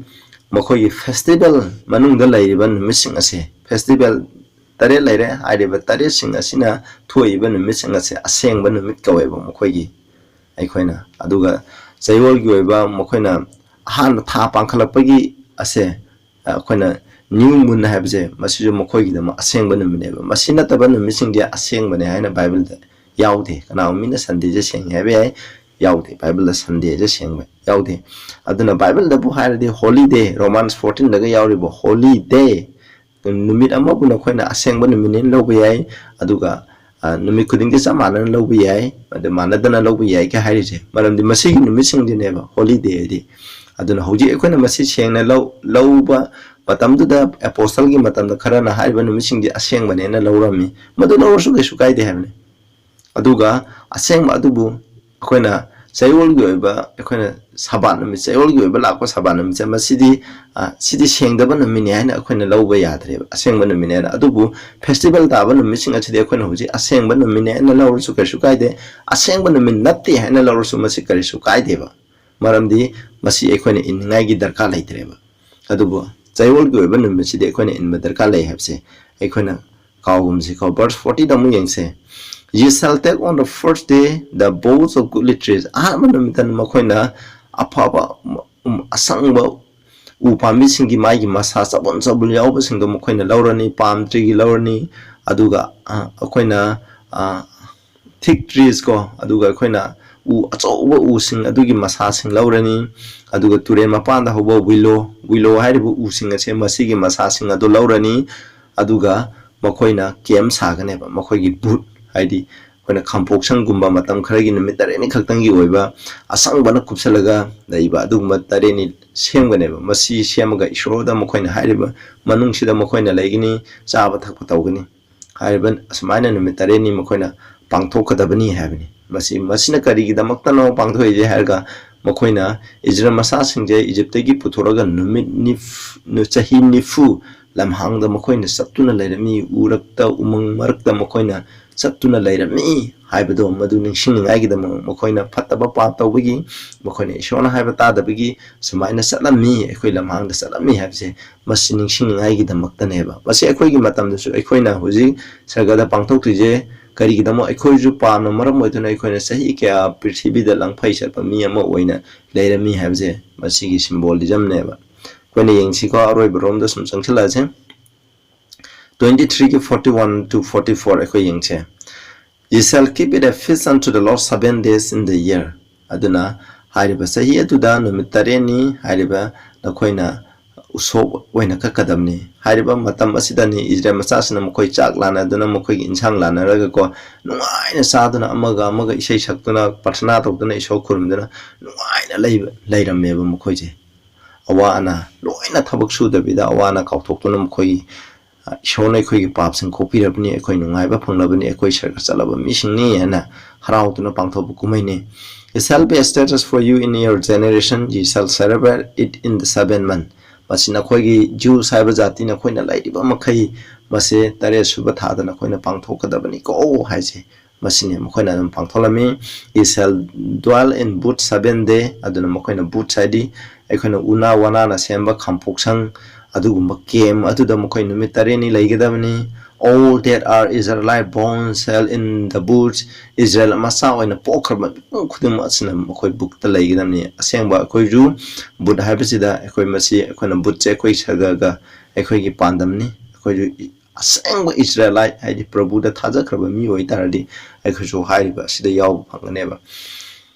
ꯃꯈꯣꯏꯒꯤ festival ꯃꯅꯨꯡꯗ ꯂꯩꯔꯤꯕ ꯅꯨꯃꯤꯠꯁꯤꯡ ꯑꯁꯦ, festival ꯇꯔꯦꯠ ꯂꯩꯔꯦ꯫ ꯍꯥꯏꯔꯤꯕ ꯇꯔꯦꯠꯁꯤꯡ ꯑꯁꯤꯅ ꯊꯣꯛꯏꯕ ꯅꯨꯃꯤꯠꯁꯤꯡ ꯑꯁꯦ ꯑꯁꯦꯡꯕ ꯅꯨꯃꯤꯠ ꯀꯧꯋꯦꯕ ꯃꯈꯣꯏꯒꯤ, ꯑꯩꯈꯣꯏꯅ꯫ ꯑꯗꯨꯒ ꯆꯌꯣꯜꯒꯤ ꯑꯣꯏꯕ ꯃꯈꯣꯏꯅ ꯑꯍꯥꯟꯕ ꯊꯥ ꯄꯥꯡꯈꯠꯂꯛꯄꯒꯤ ꯑꯁꯦ, ꯑꯩꯈꯣꯏꯅ new moon ꯍꯥꯏꯕꯁꯦ, ꯃꯁꯤꯁꯨ ꯃꯈꯣꯏꯒꯤꯗꯃꯛ ꯑꯁꯦꯡꯕ ꯅꯨꯃꯤꯠꯅꯦꯕ꯫ ꯃꯁꯤ ꯅꯠꯇꯕ ꯅꯨꯃꯤꯠꯁꯤꯡꯗꯤ ꯑꯁꯦꯡꯕꯅꯦ ꯍꯥꯏꯅ ꯕꯥꯏꯕꯜꯗ ꯌꯥꯎꯗꯦ꯫ ꯀꯅꯥꯒꯨꯝꯕ ꯃꯤꯅ Sunday ꯁꯦ ꯁꯦꯡꯉꯦ ꯍꯥꯏꯕ ꯌꯥꯏ, ꯌꯥꯎꯗꯦ꯫ ꯕꯥꯏꯕꯜꯗ Sunday ꯁꯦ ꯁꯦꯡꯕ ꯌꯥꯎꯗꯦ꯫ ꯑꯗꯨꯅ ꯕꯥꯏꯕꯜꯗꯕꯨ ꯍꯥꯏꯔꯗꯤ holy day, Romans fourteen ꯗꯒ ꯌꯥꯎꯔꯤꯕ holy day, ꯅꯨꯃꯤꯠ ꯑꯃꯕꯨ ꯅꯈꯣꯏꯅ ꯑꯁꯦꯡꯕ ꯅꯨꯃꯤꯠꯅꯦꯅ ꯂꯧꯕ ꯌꯥꯏ, ꯑꯗꯨꯒ, ꯑ, ꯅꯨꯃꯤꯠ ꯈꯨꯗꯤꯡꯒꯤ ꯆꯞ ꯃꯥꯟꯅꯅ ꯂꯧꯕ ꯌꯥꯏ, ꯑꯗꯨ ꯃꯥꯟꯅꯗꯅ ꯂꯧꯕ ꯌꯥꯏ ꯀ ꯍꯥꯏꯔꯤꯁꯦ꯫ ꯃꯔꯝꯗꯤ ꯃꯁꯤꯒꯤ ꯅꯨꯃꯤꯠꯁꯤꯡꯁꯤꯅꯦꯕ holy day ꯍꯥꯏꯗꯤ꯫ ꯑꯗꯨꯅ ꯍꯧꯖꯤꯛ ꯑꯩꯈꯣꯏꯅ ꯃꯁꯤ ꯁꯦꯡꯅ ꯂꯧ-, ꯂꯧꯕ ꯃꯇꯝꯗꯨꯗ, ꯑꯦꯄꯣꯁꯇꯜꯒꯤ ꯃꯇꯝꯗ ꯈꯔꯅ ꯍꯥꯏꯔꯤꯕ ꯅꯨꯃꯤꯠꯁꯤꯡꯗꯤ ꯑꯁꯦꯡꯕꯅꯦꯅ ꯂꯧꯔꯝꯃꯤ꯫ ꯃꯗꯨ ꯂꯧꯔꯁꯨ ꯀꯩꯁꯨ ꯀꯥꯏꯗꯦ ꯍꯥꯏꯕꯅꯤ꯫ ꯑꯗꯨꯒ ꯑꯁꯦꯡꯕ ꯑꯗꯨꯕꯨ ꯑꯩꯈꯣꯏꯅ ꯆꯌꯣꯜꯒꯤ ꯑꯣꯏꯕ ꯑꯩꯈꯣꯏꯅ ꯁꯕꯥꯠ ꯅꯨꯃꯤꯠ, ꯆꯌꯣꯜꯒꯤ ꯑꯣꯏꯕ ꯂꯥꯛꯄ ꯁꯕꯥꯠ ꯅꯨꯃꯤꯠꯁꯦ, ꯃꯁꯤꯗꯤ, ꯑ, ꯁꯤꯗꯤ ꯁꯦꯡꯗꯕ ꯅꯨꯃꯤꯠꯅꯤ ꯍꯥꯏꯅ ꯑꯩꯈꯣꯏꯅ ꯂꯧꯕ ꯌꯥꯗ꯭ꯔꯦꯕ, ꯑꯁꯦꯡꯕ ꯅꯨꯃꯤꯠꯅꯦꯅ꯫ ꯑꯗꯨꯕꯨ festival ꯇꯥꯕ ꯅꯨꯃꯤꯠꯁꯤꯡ ꯑꯁꯤꯗꯤ ꯑꯩꯈꯣꯏꯅ ꯍꯧꯖꯤꯛ ꯑꯁꯦꯡꯕ ꯅꯨꯃꯤꯠꯅꯦ ꯍꯥꯏꯅ ꯂꯧꯔꯁꯨ ꯀꯩꯁꯨ ꯀꯥꯏꯗꯦ, ꯑꯁꯦꯡꯕ ꯅꯨꯃꯤꯠ ꯅꯠꯇꯦ ꯍꯥꯏꯅ ꯂꯧꯔꯁꯨ ꯃꯁꯤ ꯀꯔꯤꯁꯨ ꯀꯥꯏꯗꯦꯕ꯫ ꯃꯔꯝꯗꯤ ꯃꯁꯤ ꯑꯩꯈꯣꯏꯅ ꯏꯟꯅꯤꯡꯉꯥꯏꯒꯤ ꯗꯔꯀꯥꯔ ꯂꯩꯇ꯭ꯔꯦꯕ꯫ ꯑꯗꯨꯕꯨ ꯆꯌꯣꯜꯒꯤ ꯑꯣꯏꯕ ꯅꯨꯃꯤꯠꯁꯤꯗꯤ ꯑꯩꯈꯣꯏꯅ ꯏꯟꯕ ꯗꯔꯀꯥꯔ ꯂꯩ ꯍꯥꯏꯕꯁꯦ ꯑꯩꯈꯣꯏꯅ ꯀꯥꯎꯒꯨꯝꯁꯤꯀꯣ꯫ Verse fortyꯗ ꯑꯃꯨꯛ ꯌꯦꯡꯁꯦ꯫ "Ye shall take on the first day the boughs of goodly trees." ꯑꯍꯥꯟꯕ ꯅꯨꯃꯤꯠꯇ ꯃꯈꯣꯏꯅ ꯑꯐꯕ, ꯎꯝ, ꯑꯁꯪꯕ ꯎ ꯄꯥꯝꯕꯤꯁꯤꯡꯒꯤ ꯃꯥꯒꯤ ꯃꯁꯥ ꯆꯕꯨꯟ ꯆꯕꯨꯟ ꯌꯥꯎꯕꯁꯤꯡꯗꯣ ꯃꯈꯣꯏꯅ ꯂꯧꯔꯅꯤ, palm treeꯒꯤ ꯂꯧꯔꯅꯤ, ꯑꯗꯨꯒ, ꯑ, ꯑꯩꯈꯣꯏꯅ, ꯑ, thick trees ꯀꯣ, ꯑꯗꯨꯒ ꯑꯩꯈꯣꯏꯅ ꯎ ꯑꯆꯧꯕ ꯎꯁꯤꯡ ꯑꯗꯨꯒꯤ ꯃꯁꯥꯁꯤꯡ ꯂꯧꯔꯅꯤ, ꯑꯗꯨꯒ ꯇꯨꯔꯦꯜ ꯃꯄꯥꯟꯗ ꯍꯧꯕ willow, willow ꯍꯥꯏꯔꯤꯕ ꯎꯁꯤꯡ ꯑꯁꯦ ꯃꯁꯤꯒꯤ ꯃꯁꯥꯁꯤꯡ ꯑꯗꯨ ꯂꯧꯔꯅꯤ, ꯑꯗꯨꯒ ꯃꯈꯣꯏꯅ camp ꯁꯥꯒꯅꯦꯕ, ꯃꯈꯣꯏꯒꯤ ꯕꯨꯠ, ꯍꯥꯏꯗꯤ ꯑꯩꯈꯣꯏꯅ ꯈꯥꯝꯄꯣꯛꯁꯪꯒꯨꯝꯕ ꯃꯇꯝ ꯈꯔꯒꯤ ꯅꯨꯃꯤꯠ ꯇꯔꯦꯠꯅꯤ ꯈꯛꯇꯪꯒꯤ ꯑꯣꯏꯕ ꯑꯁꯪꯕꯅ ꯀꯨꯞꯁꯜꯂꯒ ꯂꯩꯕ ꯑꯗꯨꯒꯨꯝꯕ ꯇꯔꯦꯠꯅꯤ ꯁꯦꯝꯒꯅꯦꯕ꯫ ꯃꯁꯤ ꯁꯦꯝꯃꯒ ꯏꯁꯣꯔꯗ ꯃꯈꯣꯏꯅ ꯍꯥꯏꯔꯤꯕ ꯃꯅꯨꯡꯁꯤꯗ ꯃꯈꯣꯏꯅ ꯂꯩꯒꯅꯤ, ꯆꯥꯕ ꯊꯛꯄ ꯇꯧꯒꯅꯤ꯫ ꯍꯥꯏꯔꯤꯕ ꯑꯁꯨꯃꯥꯏꯅ ꯅꯨꯃꯤꯠ ꯇꯔꯦꯠꯅꯤ ꯃꯈꯣꯏꯅ ꯄꯥꯡꯊꯣꯛꯀꯗꯕꯅꯤ ꯍꯥꯏꯕꯅꯤ꯫ ꯃꯁꯤ, ꯃꯁꯤꯅ ꯀꯔꯤꯒꯤꯗꯃꯛꯇꯅꯣ ꯄꯥꯡꯊꯣꯛꯏꯁꯦ ꯍꯥꯏꯔꯒ, ꯃꯈꯣꯏꯅ ꯏꯖꯔꯦꯜ ꯃꯆꯥꯁꯤꯡꯁꯦ ꯏꯖꯤꯞꯇꯒꯤ ꯄꯨꯊꯣꯔꯒ ꯅꯨꯃꯤꯠ ꯅꯤꯐ-, ꯆꯍꯤ ꯅꯤꯐꯨ ꯂꯝꯍꯥꯡꯗ ꯃꯈꯣꯏꯅ ꯆꯠꯇꯨꯅ ꯂꯩꯔꯝꯃꯤ, ꯎꯔꯛꯇ, ꯎꯃꯪ ꯃꯔꯛꯇ ꯃꯈꯣꯏꯅ ꯆꯠꯇꯨꯅ ꯂꯩꯔꯝꯃꯤ ꯍꯥꯏꯕꯗꯣ, ꯃꯗꯨ ꯅꯤꯡꯁꯤꯡꯅꯤꯡꯉꯥꯏꯒꯤꯗꯃꯛ ꯃꯈꯣꯏꯅ ꯐꯠꯇꯕ ꯄꯥꯞ ꯇꯧꯕꯒꯤ, ꯃꯈꯣꯏꯅ ꯏꯁꯣꯔꯅ ꯍꯥꯏꯕ ꯇꯥꯗꯕꯒꯤ ꯁꯨꯃꯥꯏꯅ ꯆꯠꯂꯝꯃꯤ, ꯑꯩꯈꯣꯏ ꯂꯝꯍꯥꯡꯗ ꯆꯠꯂꯝꯃꯤ ꯍꯥꯏꯕꯁꯦ ꯃꯁꯤ ꯅꯤꯡꯁꯤꯡꯅꯤꯡꯉꯥꯏꯒꯤꯗꯃꯛꯇꯅꯦꯕ꯫ ꯃꯁꯤ ꯑꯩꯈꯣꯏꯒꯤ ꯃꯇꯝꯗꯁꯨ ꯑꯩꯈꯣꯏꯅ ꯍꯧꯖꯤꯛ ꯁꯔꯒꯗ ꯄꯥꯡꯊꯣꯛꯇꯣꯏꯁꯦ ꯀꯔꯤꯒꯤꯗꯃꯛ? ꯑꯩꯈꯣꯏꯁꯨ ꯄꯥꯞꯅ ꯃꯔꯝ ꯑꯣꯏꯗꯨꯅ ꯑꯩꯈꯣꯏꯅ ꯆꯍꯤ ꯀꯌꯥ ꯄ꯭ꯔꯤꯊꯤꯕꯤꯗ ꯂꯪꯐꯩ ꯆꯠꯄ ꯃꯤ ꯑꯃ ꯑꯣꯏꯅ ꯂꯩꯔꯝꯃꯤ ꯍꯥꯏꯕꯁꯦ ꯃꯁꯤꯒꯤ symbolismꯅꯦꯕ꯫ ꯑꯩꯈꯣꯏꯅ ꯌꯦꯡꯁꯤꯀꯣ, ꯑꯔꯣꯏꯕ ꯔꯣꯝꯗ ꯁꯨꯝ ꯆꯪꯁꯤꯜꯂꯛꯑꯁꯦ꯫ Twenty threeꯒꯤ forty one to forty four ꯑꯩꯈꯣꯏ ꯌꯦꯡꯁꯦ꯫ "Ye shall keep it a feast unto the Lord seven days in the year." ꯑꯗꯨꯅ ꯍꯥꯏꯔꯤꯕ ꯆꯍꯤ ꯑꯗꯨꯗ ꯅꯨꯃꯤꯠ ꯇꯔꯦꯠꯅꯤ ꯍꯥꯏꯔꯤꯕ ꯅꯈꯣꯏꯅ ꯎꯁꯣꯞ ꯑꯣꯏꯅ ꯀꯛꯀꯗꯕꯅꯤ꯫ ꯍꯥꯏꯔꯤꯕ ꯃꯇꯝ ꯑꯁꯤꯗꯅꯤ ꯏꯖꯔꯦꯜ ꯃꯆꯥꯁꯤꯡꯅ ꯃꯈꯣꯏ ꯆꯥꯛ ꯂꯥꯟꯅꯗꯨꯅ, ꯃꯈꯣꯏꯒꯤ ꯏꯟꯁꯥꯡ ꯂꯥꯟꯅꯔꯒꯀꯣ, ꯅꯨꯡꯉꯥꯏꯅ ꯆꯥꯗꯨꯅ, ꯑꯃꯒ ꯑꯃꯒ ꯏꯁꯩ ꯁꯛꯇꯨꯅ, ꯄ꯭ꯔꯊꯅꯥ ꯇꯧꯗꯨꯅ, ꯏꯁꯣꯔ ꯈꯨꯔꯨꯝꯗꯨꯅ ꯅꯨꯡꯉꯥꯏꯅ ꯂꯩꯕ, ꯂꯩꯔꯝꯃꯦꯕ ꯃꯈꯣꯏꯁꯦ꯫ ꯑꯋꯥ ꯑꯅꯥ ꯂꯣꯏꯅ ꯊꯕꯛ ꯁꯨꯗꯕꯤꯗ ꯑꯋꯥ ꯑꯅꯥ ꯀꯥꯎꯊꯣꯛꯇꯨꯅ ꯃꯈꯣꯏꯒꯤ ꯏꯁꯣꯔꯅ ꯑꯩꯈꯣꯏꯒꯤ ꯄꯥꯞꯁꯤꯡ ꯀꯣꯛꯄꯤꯔꯕꯅꯤ, ꯑꯩꯈꯣꯏ ꯅꯨꯡꯉꯥꯏꯕ ꯐꯪꯂꯕꯅꯤ, ꯑꯩꯈꯣꯏ ꯁꯔꯒ ꯆꯠꯂꯕ ꯃꯤꯁꯤꯡꯅꯤ ꯍꯥꯏꯅ ꯍꯔꯥꯎꯗꯨꯅ ꯄꯥꯡꯊꯣꯛꯄ ꯀꯨꯝꯍꯩꯅꯤ꯫ It shall be a status for you in your generation, ye shall celebrate it in the seventh month. ꯃꯁꯤ ꯅꯈꯣꯏꯒꯤ Jews ꯍꯥꯏꯕ ꯖꯥꯇꯤ ꯅꯈꯣꯏꯅ ꯂꯩꯔꯤꯕ ꯃꯈꯩ ꯃꯁꯤ ꯇꯔꯦꯠ ꯁꯨꯕ ꯊꯥꯗ ꯅꯈꯣꯏꯅ ꯄꯥꯡꯊꯣꯛꯀꯗꯕꯅꯤꯀꯣ ꯍꯥꯏꯁꯦ ꯃꯁꯤꯅꯤ꯫ ꯃꯈꯣꯏꯅ ꯑꯗꯨꯝ ꯄꯥꯡꯊꯣꯛꯂꯝꯃꯤ꯫ Ye shall dwell in booths seven day꯫ ꯑꯗꯨꯅ ꯃꯈꯣꯏꯅ booths ꯍꯥꯏꯗꯤ ꯑꯩꯈꯣꯏꯅ ꯎꯅꯥ ꯋꯥꯅꯥꯅ ꯁꯦꯝꯕ ꯈꯥꯝꯄꯣꯛꯁꯪ, ꯑꯗꯨꯒꯨꯝꯕ camp ꯑꯗꯨꯗ ꯃꯈꯣꯏ ꯅꯨꯃꯤꯠ ꯇꯔꯦꯠꯅꯤ ꯂꯩꯒꯗꯕꯅꯤ꯫ All that are Israelite born shall in the booths꯫ ꯏꯁꯔꯥꯌꯦꯜ ꯃꯆꯥ ꯑꯣꯏꯅ ꯄꯣꯛꯈ꯭ꯔꯕ ꯃꯤꯄꯨꯝ ꯈꯨꯗꯤꯡꯃꯛ ꯑꯁꯤꯅ ꯃꯈꯣꯏ boothꯇ ꯂꯩꯒꯗꯕꯅꯤ꯫ ꯑꯁꯦꯡꯕ ꯑꯩꯈꯣꯏꯁꯨ booth ꯍꯥꯏꯕꯁꯤꯗ ꯑꯩꯈꯣꯏ ꯃꯁꯤ ꯑꯩꯈꯣꯏꯅ boothꯁꯦ ꯑꯩꯈꯣꯏ ꯁꯔꯒꯒ ꯑꯩꯈꯣꯏꯒꯤ ꯄꯥꯟꯗꯝꯅꯤ꯫ ꯑꯩꯈꯣꯏꯁꯨ ꯑꯁꯦꯡꯕ Israelite ꯍꯥꯏꯗꯤ ꯄ꯭ꯔꯚꯨꯗ ꯊꯥꯖꯈ꯭ꯔꯕ ꯃꯤ ꯑꯣꯏꯇꯥꯔꯗꯤ ꯑꯩꯈꯣꯏꯁꯨ ꯍꯥꯏꯔꯤꯕ ꯑꯁꯤꯗ ꯌꯥꯎꯕ ꯐꯪꯒꯅꯦꯕ꯫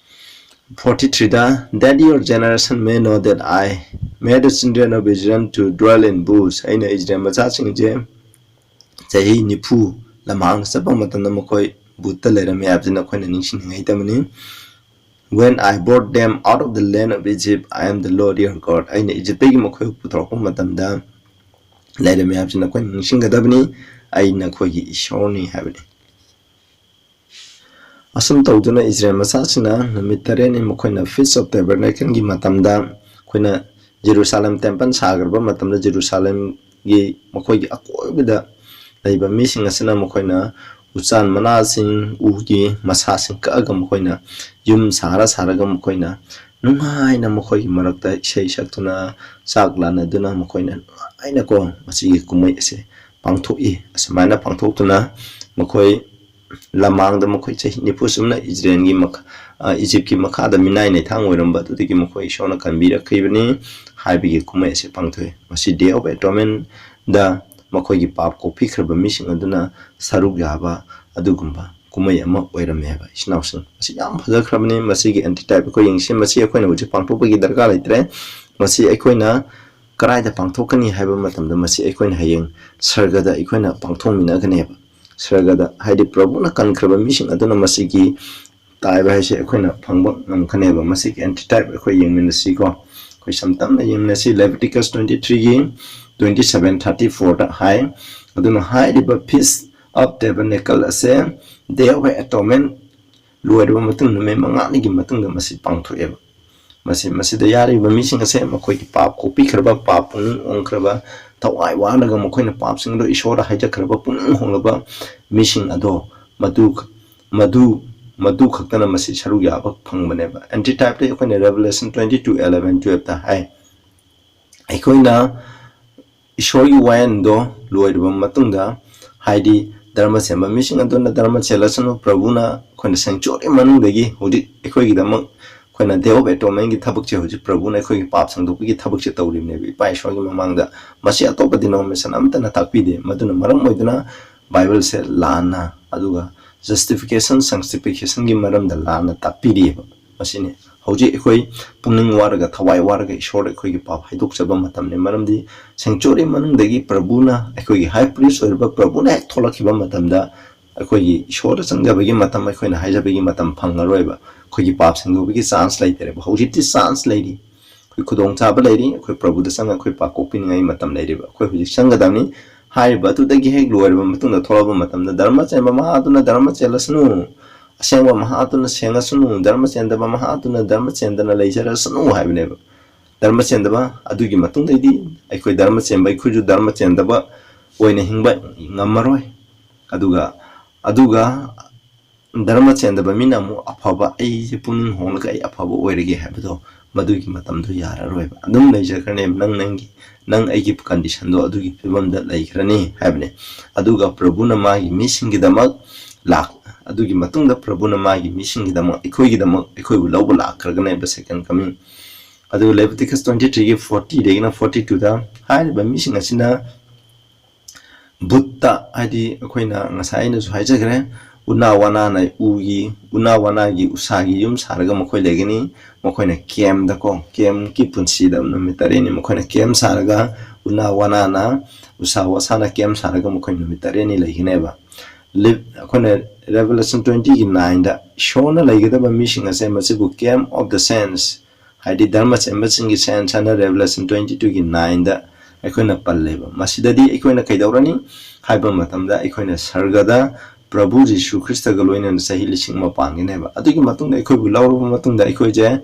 Forty threeꯗ, that your generation may know that I made the children of Israel to dwell in booths꯫ ꯑꯩꯅ ꯏꯁꯔꯥꯌꯦꯜ ꯃꯆꯥꯁꯤꯡꯁꯦ ꯆꯍꯤ ꯅꯤꯐꯨ ꯂꯝꯍꯥꯡꯗ ꯆꯠꯄ ꯃꯇꯝꯗ ꯃꯈꯣꯏ boothꯇ ꯂꯩꯔꯝꯃꯤ ꯍꯥꯏꯕꯁꯤ ꯅꯈꯣꯏꯅ ꯅꯤꯡꯁꯤꯡꯅꯤꯡꯉꯥꯏꯇꯕꯅꯤ꯫ When I brought them out of the land of Egypt, I am the Lord your God꯫ ꯑꯩꯅ ꯏꯖꯤꯞꯇꯒꯤ ꯃꯈꯣꯏ ꯄꯨꯊꯣꯔꯛꯄ ꯃꯇꯝꯗ ꯂꯩꯔꯝꯃꯤ ꯍꯥꯏꯕꯁꯤ ꯅꯈꯣꯏꯅ ꯅꯤꯡꯁꯤꯡꯒꯗꯕꯅꯤ꯫ ꯑꯩ ꯅꯈꯣꯏꯒꯤ ꯏꯁꯣꯔꯅꯤ ꯍꯥꯏꯕꯅꯤ꯫ ꯑꯁꯨꯝ ꯇꯧꯗꯨꯅ ꯏꯁꯔꯥꯌꯦꯜ ꯃꯆꯥꯁꯤꯡꯅ ꯅꯨꯃꯤꯠ ꯇꯔꯦꯠꯅꯤ ꯃꯈꯣꯏꯅ Feast of Tabernacleꯒꯤ ꯃꯇꯝꯗ ꯑꯩꯈꯣꯏꯅ ꯖꯦꯔꯨꯁꯥꯂꯦꯝ temple ꯁꯥꯈ꯭ꯔꯕ ꯃꯇꯝꯗ ꯖꯦꯔꯨꯁꯥꯂꯦꯝꯒꯤ ꯃꯈꯣꯏꯒꯤ ꯑꯀꯣꯏꯕꯗ ꯂꯩꯕ ꯃꯤꯁꯤꯡ ꯑꯁꯤꯅ ꯃꯈꯣꯏꯅ ꯎꯆꯥꯟ ꯃꯅꯥꯁꯤꯡ, ꯎꯒꯤ ꯃꯁꯥꯁꯤꯡ ꯀꯛꯑꯒ ꯃꯈꯣꯏꯅ ꯌꯨꯝ ꯁꯥꯔ ꯁꯥꯔꯒ ꯃꯈꯣꯏꯅ ꯅꯨꯡꯉꯥꯏꯅ ꯃꯈꯣꯏꯒꯤ ꯃꯔꯛꯇ ꯏꯁꯩ ꯁꯛꯇꯨꯅ ꯆꯥꯛ ꯂꯥꯟꯅꯗꯨꯅ ꯃꯈꯣꯏꯅ ꯅꯨꯡꯉꯥꯏꯅꯀꯣ ꯃꯁꯤꯒꯤ ꯀꯨꯝꯍꯩ ꯑꯁꯦ ꯄꯥꯡꯊꯣꯛꯏ꯫ ꯑꯁꯨꯃꯥꯏꯅ ꯄꯥꯡꯊꯣꯛꯇꯨꯅ ꯃꯈꯣꯏ ꯂꯝꯍꯥꯡꯗ ꯃꯈꯣꯏ ꯆꯍꯤ ꯅꯤꯐꯨ ꯁꯨꯝꯅ ꯏꯖꯔꯦꯜꯒꯤ ꯃꯈꯥ-, ꯑ, ꯏꯖꯤꯞꯀꯤ ꯃꯈꯥꯗ ꯃꯤꯅꯥꯏ ꯅꯩꯊꯥꯡ ꯑꯣꯏꯔꯝꯕ ꯑꯗꯨꯗꯒꯤ ꯃꯈꯣꯏ ꯏꯁꯣꯔꯅ ꯀꯟꯕꯤꯔꯛꯈꯤꯕꯅꯤ ꯍꯥꯏꯕꯒꯤ ꯀꯨꯝꯍꯩ ꯑꯁꯤ ꯄꯥꯡꯊꯣꯛꯏ꯫ ꯃꯁꯤ Day of Atonementꯗ ꯃꯈꯣꯏꯒꯤ ꯄꯥꯞ ꯀꯣꯛꯄꯤꯈ꯭ꯔꯕ ꯃꯤꯁꯤꯡ ꯑꯗꯨꯅ ꯁꯔꯨꯛ ꯌꯥꯕ ꯑꯗꯨꯒꯨꯝꯕ ꯀꯨꯝꯍꯩ ꯑꯃ ꯑꯣꯏꯔꯝꯃꯦ ꯍꯥꯏꯕ ꯏꯆꯤꯟ ꯏꯅꯥꯎꯁꯤꯡ꯫ ꯃꯁꯤ ꯌꯥꯝ ꯐꯖꯈ꯭ꯔꯕꯅꯤ꯫ ꯃꯁꯤꯒꯤ antitype ꯑꯩꯈꯣꯏ ꯌꯦꯡꯁꯤ꯫ ꯃꯁꯤ ꯑꯩꯈꯣꯏꯅ ꯍꯧꯖꯤꯛ ꯄꯥꯡꯊꯣꯛꯄꯒꯤ ꯗꯔꯀꯥꯔ ꯂꯩꯇ꯭ꯔꯦ꯫ ꯃꯁꯤ ꯑꯩꯈꯣꯏꯅ ꯀꯗꯥꯏꯗ ꯄꯥꯡꯊꯣꯛꯀꯅꯤ ꯍꯥꯏꯕ ꯃꯇꯝꯗ ꯃꯁꯤ ꯑꯩꯈꯣꯏꯅ ꯍꯌꯦꯡ ꯁꯔꯒꯗ ꯑꯩꯈꯣꯏꯅ ꯄꯥꯡꯊꯣꯛꯃꯤꯟꯅꯒꯅꯦꯕ꯫ ꯁꯔꯒꯗ ꯍꯥꯏꯗꯤ ꯄ꯭ꯔꯚꯨꯅ ꯀꯟꯈ꯭ꯔꯕ ꯃꯤꯁꯤꯡ ꯑꯗꯨꯅ ꯃꯁꯤꯒꯤ ꯇꯥꯏꯕ ꯍꯥꯏꯁꯦ ꯑꯩꯈꯣꯏꯅ ꯐꯪꯕ ꯉꯝꯒꯅꯦꯕ꯫ ꯃꯁꯤꯒꯤ antitype ꯑꯩꯈꯣꯏ ꯌꯦꯡꯃꯤꯟꯅꯁꯤꯀꯣ꯫ ꯑꯩꯈꯣꯏ ꯁꯝꯇꯝꯅ ꯌꯦꯡꯅꯁꯤ꯫ Leviticus twenty threeꯒꯤ twenty seven thirty fourꯗ ꯍꯥꯏ꯫ ꯑꯗꯨꯅ ꯍꯥꯏꯔꯤꯕ Feast of Tabernacle ꯑꯁꯦ Day of Atonement ꯂꯣꯏꯔꯕ ꯃꯇꯨꯡ ꯅꯨꯃꯤꯠ ꯃꯉꯥꯅꯤꯒꯤ ꯃꯇꯨꯡꯗ ꯃꯁꯤ ꯄꯥꯡꯊꯣꯛꯑꯦꯕ꯫ ꯃꯁꯤ ꯃꯁꯤꯗ ꯌꯥꯔꯤꯕ ꯃꯤꯁꯤꯡ ꯑꯁꯦ ꯃꯈꯣꯏꯒꯤ ꯄꯥꯞ ꯀꯣꯛꯄꯤꯈ꯭ꯔꯕ, ꯄꯥꯞ ꯄꯨꯛꯅꯤꯡ ꯑꯣꯟꯈ꯭ꯔꯕ, ꯊꯋꯥꯏ ꯋꯥꯅꯒ ꯃꯈꯣꯏꯅ ꯄꯥꯞꯁꯤꯡꯗꯣ ꯏꯁꯣꯔꯗ ꯍꯥꯏꯖꯈ꯭ꯔꯕ ꯄꯨꯛꯅꯤꯡ ꯍꯣꯡꯂꯕ ꯃꯤꯁꯤꯡ ꯑꯗꯣ ꯃꯗꯨ ꯃꯗꯨ ꯃꯗꯨ ꯈꯛꯇꯅ ꯃꯁꯤ ꯁꯔꯨꯛ ꯌꯥꯕ ꯐꯪꯕꯅꯦꯕ꯫ Antitypeꯇ ꯑꯩꯈꯣꯏꯅ Revelation twenty two eleven twelveꯇ ꯍꯥꯏ, ꯑꯩꯈꯣꯏꯅ ꯏꯁꯣꯔꯒꯤ ꯋꯥꯌꯦꯜꯗꯣ ꯂꯣꯏꯔꯕ ꯃꯇꯨꯡꯗ, ꯍꯥꯏꯗꯤ ꯙꯔꯃ ꯆꯦꯟꯕ ꯃꯤꯁꯤꯡ ꯑꯗꯨꯅ ꯙꯔꯃ ꯆꯦꯜꯂꯁꯅꯨ, ꯄ꯭ꯔꯚꯨꯅ ꯑꯩꯈꯣꯏꯅ sanctuary ꯃꯅꯨꯡꯗꯒꯤ ꯍꯧꯖꯤꯛ ꯑꯩꯈꯣꯏꯒꯤꯗꯃꯛ ꯑꯩꯈꯣꯏꯅ Day of Atonementꯀꯤ ꯊꯕꯛꯁꯦ ꯍꯧꯖꯤꯛ ꯄ꯭ꯔꯚꯨꯅ ꯑꯩꯈꯣꯏꯒꯤ ꯄꯥꯞ ꯁꯦꯡꯗꯣꯛꯄꯒꯤ ꯊꯕꯛꯁꯦ ꯇꯧꯔꯤꯕꯅꯦꯕ ꯏꯄꯥ ꯏꯁꯣꯔꯒꯤ ꯃꯃꯥꯡꯗ꯫ ꯃꯁꯤ ꯑꯇꯣꯞꯄ denomination ꯑꯃꯠꯇꯅ ꯇꯥꯛꯄꯤꯗꯦ꯫ ꯃꯗꯨꯅ ꯃꯔꯝ ꯑꯣꯏꯗꯨꯅ Bibleꯁꯦ ꯂꯥꯟꯅ, ꯑꯗꯨꯒ justification, sanctificationꯒꯤ ꯃꯔꯝꯗ ꯂꯥꯟꯅ ꯇꯥꯛꯄꯤꯔꯤꯑꯕ꯫ ꯃꯁꯤꯅꯤ ꯍꯧꯖꯤꯛ ꯑꯩꯈꯣꯏ ꯄꯨꯛꯅꯤꯡ ꯋꯥꯔꯒ, ꯊꯋꯥꯏ ꯋꯥꯔꯒ ꯏꯁꯣꯔꯗ ꯑꯩꯈꯣꯏꯒꯤ ꯄꯥꯞ ꯍꯥꯏꯗꯣꯛꯆꯕ ꯃꯇꯝꯅꯤ꯫ ꯃꯔꯝꯗꯤ sanctuary ꯃꯅꯨꯡꯗꯒꯤ ꯄ꯭ꯔꯚꯨꯅ, ꯑꯩꯈꯣꯏꯒꯤ High Priest ꯑꯣꯏꯔꯤꯕ ꯄ꯭ꯔꯚꯨꯅ ꯍꯦꯛ ꯊꯣꯛꯂꯛꯈꯤꯕ ꯃꯇꯝꯗ, ꯑꯩꯈꯣꯏꯒꯤ ꯏꯁꯣꯔꯗ ꯆꯪꯖꯕꯒꯤ ꯃꯇꯝ, ꯑꯩꯈꯣꯏꯅ ꯍꯥꯏꯖꯕꯒꯤ ꯃꯇꯝ ꯐꯪꯉꯔꯣꯏꯕ꯫ ꯑꯩꯈꯣꯏꯒꯤ ꯄꯥꯞ ꯁꯦꯡꯗꯣꯛꯄꯒꯤ chance ꯂꯩꯇꯔꯦꯕ꯫ ꯍꯧꯖꯤꯛꯇꯤ chance ꯂꯩꯔꯤ, ꯑꯩꯈꯣꯏ ꯈꯨꯗꯣꯡꯆꯥꯕ ꯂꯩꯔꯤ, ꯑꯩꯈꯣꯏ ꯄ꯭ꯔꯚꯨꯗ ꯆꯪꯉꯒ ꯑꯩꯈꯣꯏ ꯄꯥꯞ ꯀꯣꯛꯄꯤꯅꯤꯡꯉꯥꯏ ꯃꯇꯝ ꯂꯩꯔꯤꯕ꯫ ꯑꯩꯈꯣꯏ ꯍꯧꯖꯤꯛ ꯆꯪꯒꯗꯕꯅꯤ꯫ ꯍꯥꯏꯔꯤꯕ ꯑꯗꯨꯗꯒꯤ ꯍꯦꯛ ꯂꯣꯏꯔꯕ ꯃꯇꯨꯡꯗ ꯊꯣꯛꯂꯛꯄ ꯃꯇꯝꯗ, "ꯙꯔꯃ ꯆꯦꯟꯕ ꯃꯍꯥꯛ ꯑꯗꯨꯅ ꯙꯔꯃ ꯆꯦꯜꯂꯁꯅꯨ, ꯑꯁꯦꯡꯕ ꯃꯍꯥꯛ ꯑꯗꯨꯅ ꯁꯦꯡꯉꯁꯅꯨ, ꯙꯔꯃ ꯆꯦꯟꯗꯕ ꯃꯍꯥꯛ ꯑꯗꯨꯅ ꯙꯔꯃ ꯆꯦꯟꯗꯅ ꯂꯩꯖꯔꯁꯅꯨ" ꯍꯥꯏꯕꯅꯦꯕ꯫ ꯙꯔꯃ ꯆꯦꯟꯗꯕ ꯑꯗꯨꯒꯤ ꯃꯇꯨꯡꯗꯩꯗꯤ ꯑꯩꯈꯣꯏ ꯙꯔꯃ ꯆꯦꯟꯕ, ꯑꯩꯈꯣꯏꯁꯨ ꯙꯔꯃ ꯆꯦꯟꯗꯕ ꯑꯣꯏꯅ ꯍꯤꯡꯕ ꯉꯝꯃꯔꯣꯏ꯫ ꯑꯗꯨꯒ, ꯑꯗꯨꯒ ꯙꯔꯃ ꯆꯦꯟꯗꯕ ꯃꯤꯅ ꯑꯃꯨꯛ ꯑꯐꯕ, "ꯑꯩꯁꯦ ꯄꯨꯛꯅꯤꯡ ꯍꯣꯡꯂꯒ ꯑꯩ ꯑꯐꯕ ꯑꯣꯏꯔꯒꯦ" ꯍꯥꯏꯕꯗꯣ, ꯃꯗꯨꯒꯤ ꯃꯇꯝꯗꯣ ꯌꯥꯔꯔꯣꯏꯕ꯫ ꯑꯗꯨꯝ ꯂꯩꯖꯈ꯭ꯔꯅꯦꯕ, ꯅꯪ, ꯅꯪꯒꯤ, ꯅꯪ ꯑꯩꯒꯤ conditionꯗꯣ ꯑꯗꯨꯒꯤ ꯐꯤꯕꯝꯗ ꯂꯩꯈ꯭ꯔꯅꯤ ꯍꯥꯏꯕꯅꯦ꯫ ꯑꯗꯨꯒ ꯄ꯭ꯔꯚꯨꯅ ꯃꯥꯒꯤ ꯃꯤꯁꯤꯡꯒꯤꯗꯃꯛ ꯂꯥꯛ-, ꯑꯗꯨꯒꯤ ꯃꯇꯨꯡꯗ ꯄ꯭ꯔꯚꯨꯅ ꯃꯥꯒꯤ ꯃꯤꯁꯤꯡꯒꯤꯗꯃꯛ, ꯑꯩꯈꯣꯏꯒꯤꯗꯃꯛ, ꯑꯩꯈꯣꯏꯕꯨ ꯂꯧꯕ ꯂꯥꯛꯈ꯭ꯔꯒꯅꯦꯕ second coming꯫ ꯑꯗꯨꯒ Leviticus twenty threeꯒꯤ fortyꯗꯒꯤꯅ forty twoꯗ ꯍꯥꯏꯔꯤꯕ ꯃꯤꯁꯤꯡ ꯑꯁꯤꯅ ꯕꯨꯠꯇ, ꯍꯥꯏꯗꯤ ꯑꯩꯈꯣꯏꯅ ꯉꯁꯥꯏ ꯑꯩꯅꯁꯨ ꯍꯥꯏꯖꯈ꯭ꯔꯦ, ꯎꯅꯥ ꯋꯥꯅꯥꯅ ꯎꯒꯤ, ꯎꯅꯥ ꯋꯥꯅꯥꯒꯤ ꯎꯁꯥꯒꯤ ꯌꯨꯝ ꯁꯥꯔꯒ ꯃꯈꯣꯏ ꯂꯩꯒꯅꯤ꯫ ꯃꯈꯣꯏꯅ campꯗꯀꯣ, campꯀꯤ ꯄꯨꯟꯁꯤꯗ ꯅꯨꯃꯤꯠ ꯇꯔꯦꯠꯅꯤ ꯃꯈꯣꯏꯅ camp ꯁꯥꯔꯒ, ꯎꯅꯥ ꯋꯥꯅꯥꯅ, ꯎꯁꯥ ꯋꯥꯁꯥꯅ camp ꯁꯥꯔꯒ ꯃꯈꯣꯏ ꯅꯨꯃꯤꯠ ꯇꯔꯦꯠꯅꯤ ꯂꯩꯒꯅꯦꯕ꯫ ꯂꯤꯞ-, ꯑꯩꯈꯣꯏꯅ Revelation twentyꯒꯤ nineꯗ ꯏꯁꯣꯔꯅ ꯂꯩꯒꯗꯕ ꯃꯤꯁꯤꯡ ꯑꯁꯦ ꯃꯁꯤꯕꯨ Camp of the Saints, ꯍꯥꯏꯗꯤ ꯙꯔꯃ ꯆꯦꯟꯕꯁꯤꯡꯒꯤ ꯁꯦꯟꯁꯟꯅ Revelation twenty two ꯒꯤ nine ꯗ ꯑꯩꯈꯣꯏꯅ ꯄꯜꯂꯦꯕ꯫ ꯃꯁꯤꯗꯗꯤ ꯑꯩꯈꯣꯏꯅ ꯀꯩꯗꯧꯔꯅꯤ ꯍꯥꯏꯕ ꯃꯇꯝꯗ, ꯑꯩꯈꯣꯏꯅ ꯁꯔꯒꯗ ꯄ꯭ꯔꯚꯨ ꯖꯤꯁꯨ ꯈ꯭ꯔꯤꯁꯇꯒ ꯂꯣꯏꯅꯅ ꯆꯍꯤ ꯂꯤꯁꯤꯡ ꯑꯃ ꯄꯥꯟꯒꯅꯦꯕ꯫ ꯑꯗꯨꯒꯤ ꯃꯇꯨꯡꯗ ꯑꯩꯈꯣꯏꯕꯨ ꯂꯧꯔꯕ ꯃꯇꯨꯡꯗ ꯑꯩꯈꯣꯏꯁꯦ,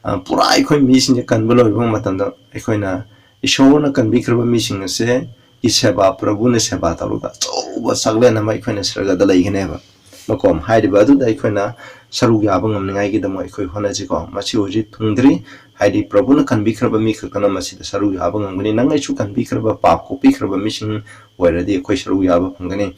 ꯑ, ꯄꯨꯔꯥ ꯑꯩꯈꯣꯏ ꯃꯤꯁꯤꯡꯁꯦ ꯀꯟꯕ ꯂꯣꯏꯔꯕ ꯃꯇꯝꯗ, ꯑꯩꯈꯣꯏꯅ ꯏꯁꯣꯔꯅ ꯀꯟꯕꯤꯈ꯭ꯔꯕ ꯃꯤꯁꯤꯡ ꯑꯁꯦ ꯒꯤ ꯁꯦꯕꯥ, ꯄ꯭ꯔꯚꯨꯅ ꯁꯦꯕꯥ ꯇꯧꯔꯒ ꯑꯆꯧꯕ ꯆꯥꯛꯂꯦꯟ ꯑꯃ ꯑꯩꯈꯣꯏꯅ ꯁꯔꯒꯗ ꯂꯩꯒꯅꯦꯕ꯫ ꯃꯐꯝ ꯍꯥꯏꯔꯤꯕ ꯑꯗꯨꯗ ꯑꯩꯈꯣꯏꯅ ꯁꯔꯨꯛ ꯌꯥꯕ ꯉꯝꯅꯤꯡꯉꯥꯏꯒꯤꯗꯃꯛ ꯑꯩꯈꯣꯏ ꯍꯣꯠꯅꯁꯤꯀꯣ꯫ ꯃꯁꯤ ꯍꯧꯖꯤꯛ ꯊꯨꯡꯗ꯭ꯔꯤ, ꯍꯥꯏꯗꯤ ꯄ꯭ꯔꯚꯨꯅ ꯀꯟꯕꯤꯈ꯭ꯔꯕ ꯃꯤ ꯈꯛꯇꯅ ꯃꯁꯤꯗ ꯁꯔꯨꯛ ꯌꯥꯕ ꯉꯝꯒꯅꯤ꯫ ꯅꯪ ꯑꯩꯁꯨ ꯀꯟꯕꯤꯈ꯭ꯔꯕ, ꯄꯥꯞ ꯀꯣꯛꯄꯤꯈ꯭ꯔꯕ ꯃꯤꯁꯤꯡ ꯑꯣꯏꯔꯗꯤ ꯑꯩꯈꯣꯏ ꯁꯔꯨꯛ ꯌꯥꯕ ꯐꯪꯒꯅꯤ꯫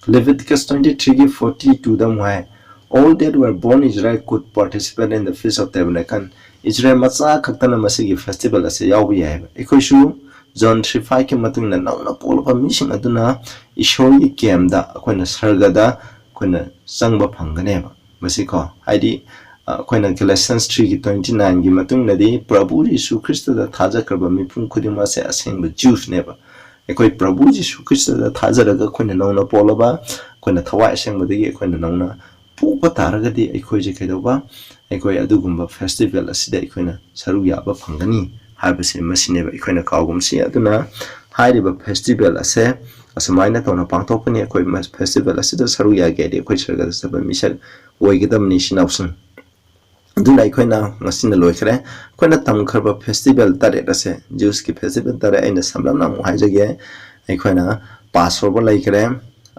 Leviticus twenty three ꯒꯤ forty two ꯗ ꯑꯃꯨꯛ ꯍꯥꯏ, "All that were born Israel could participate in the Feast of Tabernacle." ꯏꯁꯔꯥꯌꯦꯜ ꯃꯆꯥ ꯈꯛꯇꯅ ꯃꯁꯤꯒꯤ festival ꯑꯁꯤ ꯌꯥꯎꯕ ꯌꯥꯏ ꯍꯥꯏꯕ꯫ ꯑꯩꯈꯣꯏꯁꯨ John three five ꯀꯤ ꯃꯇꯨꯡ ꯏꯟꯅ ꯅꯧꯅ ꯄꯣꯛꯂꯕ ꯃꯤꯁꯤꯡ ꯑꯗꯨꯅ ꯏꯁꯣꯔꯒꯤ ꯀꯦꯝꯗ ꯑꯩꯈꯣꯏꯅ ꯁꯔꯒꯗ ꯑꯩꯈꯣꯏꯅ ꯆꯪꯕ ꯐꯪꯒꯅꯦꯕ꯫ ꯃꯁꯤꯀꯣ, ꯍꯥꯏꯗꯤ, ꯑ, ꯑꯩꯈꯣꯏꯅ Galatians three ꯒꯤ twenty nine ꯒꯤ ꯃꯇꯨꯡꯗꯗꯤ ꯄ꯭ꯔꯚꯨ ꯌꯤꯁꯨ ꯈ꯭ꯔꯤꯁꯇꯗ ꯊꯥꯖꯈ꯭ꯔꯕ ꯃꯤꯄꯨꯝ ꯈꯨꯗꯤꯡꯃꯛ ꯑꯁꯦ ꯑꯁꯦꯡꯕ Jews ꯅꯦꯕ꯫ ꯑꯩꯈꯣꯏ ꯄ꯭ꯔꯚꯨ ꯌꯤꯁꯨ ꯈ꯭ꯔꯤꯁꯇꯗ ꯊꯥꯖꯔꯒ ꯑꯩꯈꯣꯏꯅ ꯅꯧꯅ ꯄꯣꯛꯂꯕ, ꯑꯩꯈꯣꯏꯅ ꯊꯋꯥꯏ ꯑꯁꯦꯡꯕꯗꯒꯤ ꯑꯩꯈꯣꯏꯅ ꯅꯧꯅ ꯄꯣꯛꯄ ꯇꯥꯔꯒꯗꯤ ꯑꯩꯈꯣꯏꯁꯦ ꯀꯩꯗꯧꯕ, ꯑꯩꯈꯣꯏ ꯑꯗꯨꯒꯨꯝꯕ festival ꯑꯁꯤꯗ ꯑꯩꯈꯣꯏꯅ ꯁꯔꯨꯛ ꯌꯥꯕ ꯐꯪꯒꯅꯤ ꯍꯥꯏꯕꯁꯦ ꯃꯁꯤꯅꯦꯕ ꯑꯩꯈꯣꯏꯅ ꯀꯥꯎꯒꯨꯝꯁꯤ꯫ ꯑꯗꯨꯅ ꯍꯥꯏꯔꯤꯕ festival ꯑꯁꯦ ꯑꯁꯨꯃꯥꯏꯅ ꯇꯧꯅ ꯄꯥꯡꯊꯣꯛꯀꯅꯤ꯫ ꯑꯩꯈꯣꯏ ꯃ-, festival ꯑꯁꯤꯗ ꯁꯔꯨꯛ ꯌꯥꯒꯦ ꯍꯥꯏꯗꯤ ꯑꯩꯈꯣꯏ ꯁꯔꯒꯗ ꯆꯠꯄ ꯃꯤꯁꯛ ꯑꯣꯏꯒꯗꯕꯅꯤ, ꯏꯆꯤꯟ ꯏꯅꯥꯎꯁꯤꯡ꯫ ꯑꯗꯨꯅ ꯑꯩꯈꯣꯏꯅ ꯉꯁꯤꯅ ꯂꯣꯏꯈ꯭ꯔꯦ꯫ ꯑꯩꯈꯣꯏꯅ ꯇꯝꯈ꯭ꯔꯕ festival ꯇꯔꯦꯠ ꯑꯁꯦ, Jews ꯀꯤ festival ꯇꯔꯦꯠ, ꯑꯩꯅ ꯁꯝꯂꯞꯅ ꯑꯃꯨꯛ ꯍꯥꯏꯖꯒꯦ꯫ ꯑꯩꯈꯣꯏꯅ Passover ꯂꯩꯈ꯭ꯔꯦ,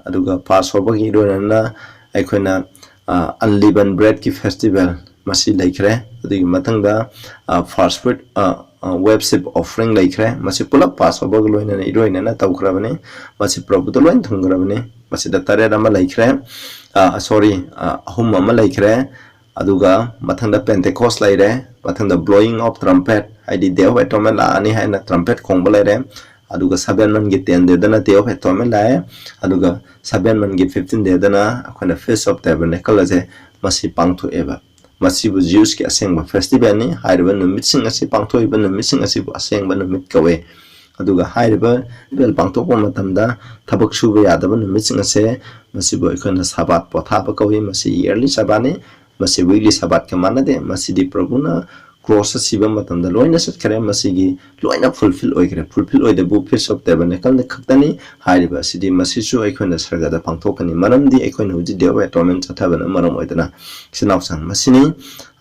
ꯑꯗꯨꯒ Passover ꯒꯤ ꯂꯣꯏꯅꯅ ꯑꯩꯈꯣꯏꯅ, ꯑ, unleavened bread ꯀꯤ festival ꯃꯁꯤ ꯂꯩꯈ꯭ꯔꯦ꯫ ꯑꯗꯨꯒꯤ ꯃꯊꯪꯗ, ꯑ, first fruit, ꯑ, ꯑ, wave sheaf offering ꯂꯩꯈ꯭ꯔꯦ꯫ ꯃꯁꯤ ꯄꯨꯂꯞ Passover ꯒ ꯂꯣꯏꯅꯅ ꯏꯔꯣꯏꯅꯅ ꯇꯧꯈ꯭ꯔꯕꯅꯤ꯫ ꯃꯁꯤ ꯄ꯭ꯔꯚꯨꯗ ꯂꯣꯏ ꯊꯨꯡꯈ꯭ꯔꯕꯅꯤ꯫ ꯃꯁꯤꯗ ꯇꯔꯦꯠ ꯑꯃ ꯂꯩꯈ꯭ꯔꯦ꯫ ꯑ, sorry, ꯑ, ꯑꯍꯨꯝ ꯑꯃ ꯂꯩꯈ꯭ꯔꯦ꯫ ꯑꯗꯨꯒ ꯃꯊꯪꯗ Pentecost ꯂꯩꯔꯦ, ꯃꯊꯪꯗ blowing of trumpet, ꯍꯥꯏꯗꯤ Day of Atonement ꯂꯥꯛꯑꯅꯤ ꯍꯥꯏꯅ trumpet ꯈꯣꯡꯕ ꯂꯩꯔꯦ, ꯑꯗꯨꯒ seven month ꯀꯤ ten day ꯗꯅ Day of Atonement ꯂꯥꯛꯑꯦ, ꯑꯗꯨꯒ seven month ꯀꯤ fifteen day ꯗꯅ ꯑꯩꯈꯣꯏꯅ Feast of Tabernacle ꯑꯁꯦ ꯃꯁꯤ ꯄꯥꯡꯊꯣꯛꯑꯦꯕ꯫ ꯃꯁꯤꯕꯨ Jews ꯀꯤ ꯑꯁꯦꯡꯕ festival ꯅꯤ꯫ ꯍꯥꯏꯔꯤꯕ ꯅꯨꯃꯤꯠꯁꯤꯡ ꯑꯁꯤ, ꯄꯥꯡꯊꯣꯛꯏꯕ ꯅꯨꯃꯤꯠꯁꯤꯡ ꯑꯁꯤꯕꯨ ꯑꯁꯦꯡꯕ ꯅꯨꯃꯤꯠ ꯀꯧꯋꯦ꯫ ꯑꯗꯨꯒ ꯍꯥꯏꯔꯤꯕ festival ꯄꯥꯡꯊꯣꯛꯄ ꯃꯇꯝꯗ ꯊꯕꯛ ꯁꯨꯕ ꯌꯥꯗꯕ ꯅꯨꯃꯤꯠꯁꯤꯡ ꯑꯁꯦ, ꯃꯁꯤꯕꯨ ꯑꯩꯈꯣꯏꯅ Sabbath ꯄꯣꯊꯥꯕ ꯀꯧꯏ꯫ ꯃꯁꯤ yearly Sabbath ꯅꯤ꯫ ꯃꯁꯤ weekly Sabbath ꯀ ꯃꯥꯟꯅꯗꯦ꯫ ꯃꯁꯤꯗꯤ ꯄ꯭ꯔꯚꯨꯅ ꯀ꯭ꯔꯣꯁꯇ ꯁꯤꯕ ꯃꯇꯝꯗ ꯂꯣꯏꯅ ꯆꯠꯈ꯭ꯔꯦ꯫ ꯃꯁꯤꯒꯤ ꯂꯣꯏꯅ ꯐꯨꯜꯐꯤꯜ ꯑꯣꯏꯈ꯭ꯔꯦ꯫ ꯐꯨꯜꯐꯤꯜ ꯑꯣꯏꯗꯕꯨ ꯐꯤꯁ ꯑꯣꯐ ꯇꯦꯕꯔꯅꯦꯀꯜꯗ ꯈꯛꯇꯅꯤ꯫ ꯍꯥꯏꯔꯤꯕ ꯑꯁꯤꯗꯤ ꯃꯁꯤꯁꯨ ꯑꯩꯈꯣꯏꯅ ꯁꯔꯒꯗ ꯄꯥꯡꯊꯣꯛꯀꯅꯤ, ꯃꯔꯝꯗꯤ ꯑꯩꯈꯣꯏꯅ ꯍꯧꯖꯤꯛ ꯗꯦ ꯑꯣꯐ ꯑꯦꯇꯣꯟꯃꯦꯟ ꯆꯠꯊꯕꯅ ꯃꯔꯝ ꯑꯣꯏꯗꯨꯅ ꯏꯆꯤꯟ ꯏꯅꯥꯎꯁꯤꯡ ꯃꯁꯤꯅꯤ꯫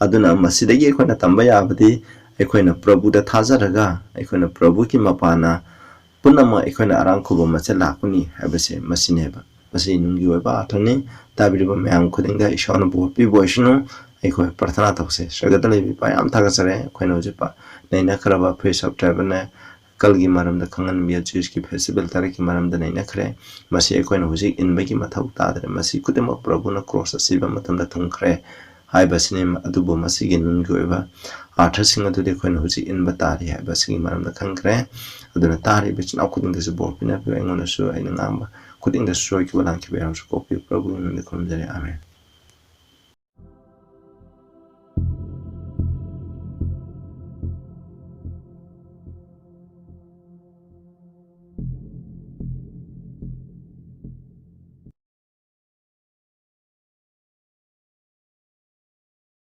ꯑꯗꯨꯅ ꯃꯁꯤꯗꯒꯤ ꯑꯩꯈꯣꯏꯅ ꯇꯝꯕ ꯌꯥꯕꯗꯤ ꯑꯩꯈꯣꯏꯅ ꯄ꯭ꯔꯚꯨꯗ ꯊꯥꯖꯔꯒ ꯑꯩꯈꯣꯏꯅ ꯄ꯭ꯔꯚꯨꯒꯤ ꯃꯄꯥꯟꯅ ꯄꯨꯝꯅꯃꯛ ꯑꯩꯈꯣꯏꯅ ꯑꯔꯥꯡ ꯈꯨꯕꯝ ꯑꯁꯦ ꯂꯥꯛꯄꯅꯤ ꯍꯥꯏꯕꯁꯦ ꯃꯁꯤꯅꯦꯕ꯫ ꯃꯁꯤ ꯅꯨꯡꯒꯤ ꯑꯣꯏꯕ ꯑꯥꯔꯊꯅꯤ꯫ ꯇꯥꯕꯤꯔꯤꯕ ꯃꯌꯥꯝ ꯈꯨꯗꯤꯡꯗ ꯏꯁꯣꯔꯅ ꯕꯣꯔ ꯄꯤꯕ ꯑꯣꯏꯁꯅꯨ꯫ ꯑꯩꯈꯣꯏ ꯄ꯭ꯔꯊꯅꯥ ꯇꯧꯁꯦ꯫ ꯁ꯭ꯋꯔꯒꯗ ꯂꯩꯕ ꯏꯄꯥ, ꯌꯥꯝ ꯊꯥꯒꯠꯆꯔꯦ꯫ ꯑꯩꯈꯣꯏꯅ ꯍꯧꯖꯤꯛ ꯄ-, ꯅꯩꯅꯈ꯭ꯔꯕ ꯐꯤꯁ ꯑꯣꯐ ꯇꯦꯕꯔꯅꯦꯀꯜꯒꯤ ꯃꯔꯝꯗ ꯈꯪꯍꯟꯕꯤꯌ, ꯖ꯭ꯌꯨꯁꯀꯤ ꯐꯦꯁꯇꯤꯚꯦꯜ ꯇꯔꯦꯠꯀꯤ ꯃꯔꯝꯗ ꯅꯩꯅꯈ꯭ꯔꯦ꯫ ꯃꯁꯤ ꯑꯩꯈꯣꯏꯅ ꯍꯧꯖꯤꯛ ꯏꯟꯕꯒꯤ ꯃꯊꯧ ꯇꯥꯗ꯭ꯔꯦ꯫ ꯃꯁꯤ ꯈꯨꯗꯤꯡꯃꯛ ꯄ꯭ꯔꯚꯨꯅ ꯀ꯭ꯔꯣꯁꯇ ꯁꯤꯕ ꯃꯇꯝꯗ ꯊꯨꯡꯈ꯭ꯔꯦ ꯍꯥꯏꯕꯁꯤꯅꯤ꯫ ꯑꯗꯨꯕꯨ ꯃꯁꯤꯒꯤ ꯅꯨꯡꯒꯤ ꯑꯣꯏꯕ ꯑꯥꯔꯊꯁꯤꯡ ꯑꯗꯨꯗꯤ ꯑꯩꯈꯣꯏꯅ ꯍꯧꯖꯤꯛ ꯏꯟꯕ ꯇꯥꯔꯤ ꯍꯥꯏꯕꯁꯤꯒꯤ ꯃꯔꯝꯗ ꯈꯪꯈ꯭ꯔꯦ꯫ ꯑꯗꯨꯅ ꯇꯥꯔꯤꯕ ꯏꯆꯤꯟ ꯏꯅꯥꯎ ꯈꯨꯗꯤꯡꯗꯁꯨ ꯕꯣꯔ ꯄꯤꯅꯕꯤꯌꯨ꯫ ꯑꯩꯉꯣꯟꯗꯁꯨ ꯑꯩꯅ ꯉꯥꯡꯕ ꯈꯨꯗꯤꯡꯗ ꯁꯣꯏꯈꯤꯕ ꯂꯥꯟꯈꯤꯕ ꯌꯥꯎꯔꯁꯨ ꯀꯣꯛꯄꯤꯌꯨ꯫ ꯄ꯭ꯔꯚꯨꯒꯤ ꯃꯃꯤꯡꯗ ꯈꯨꯔꯨꯝꯖꯔꯤ꯫ ꯑꯥꯃꯦꯟ꯫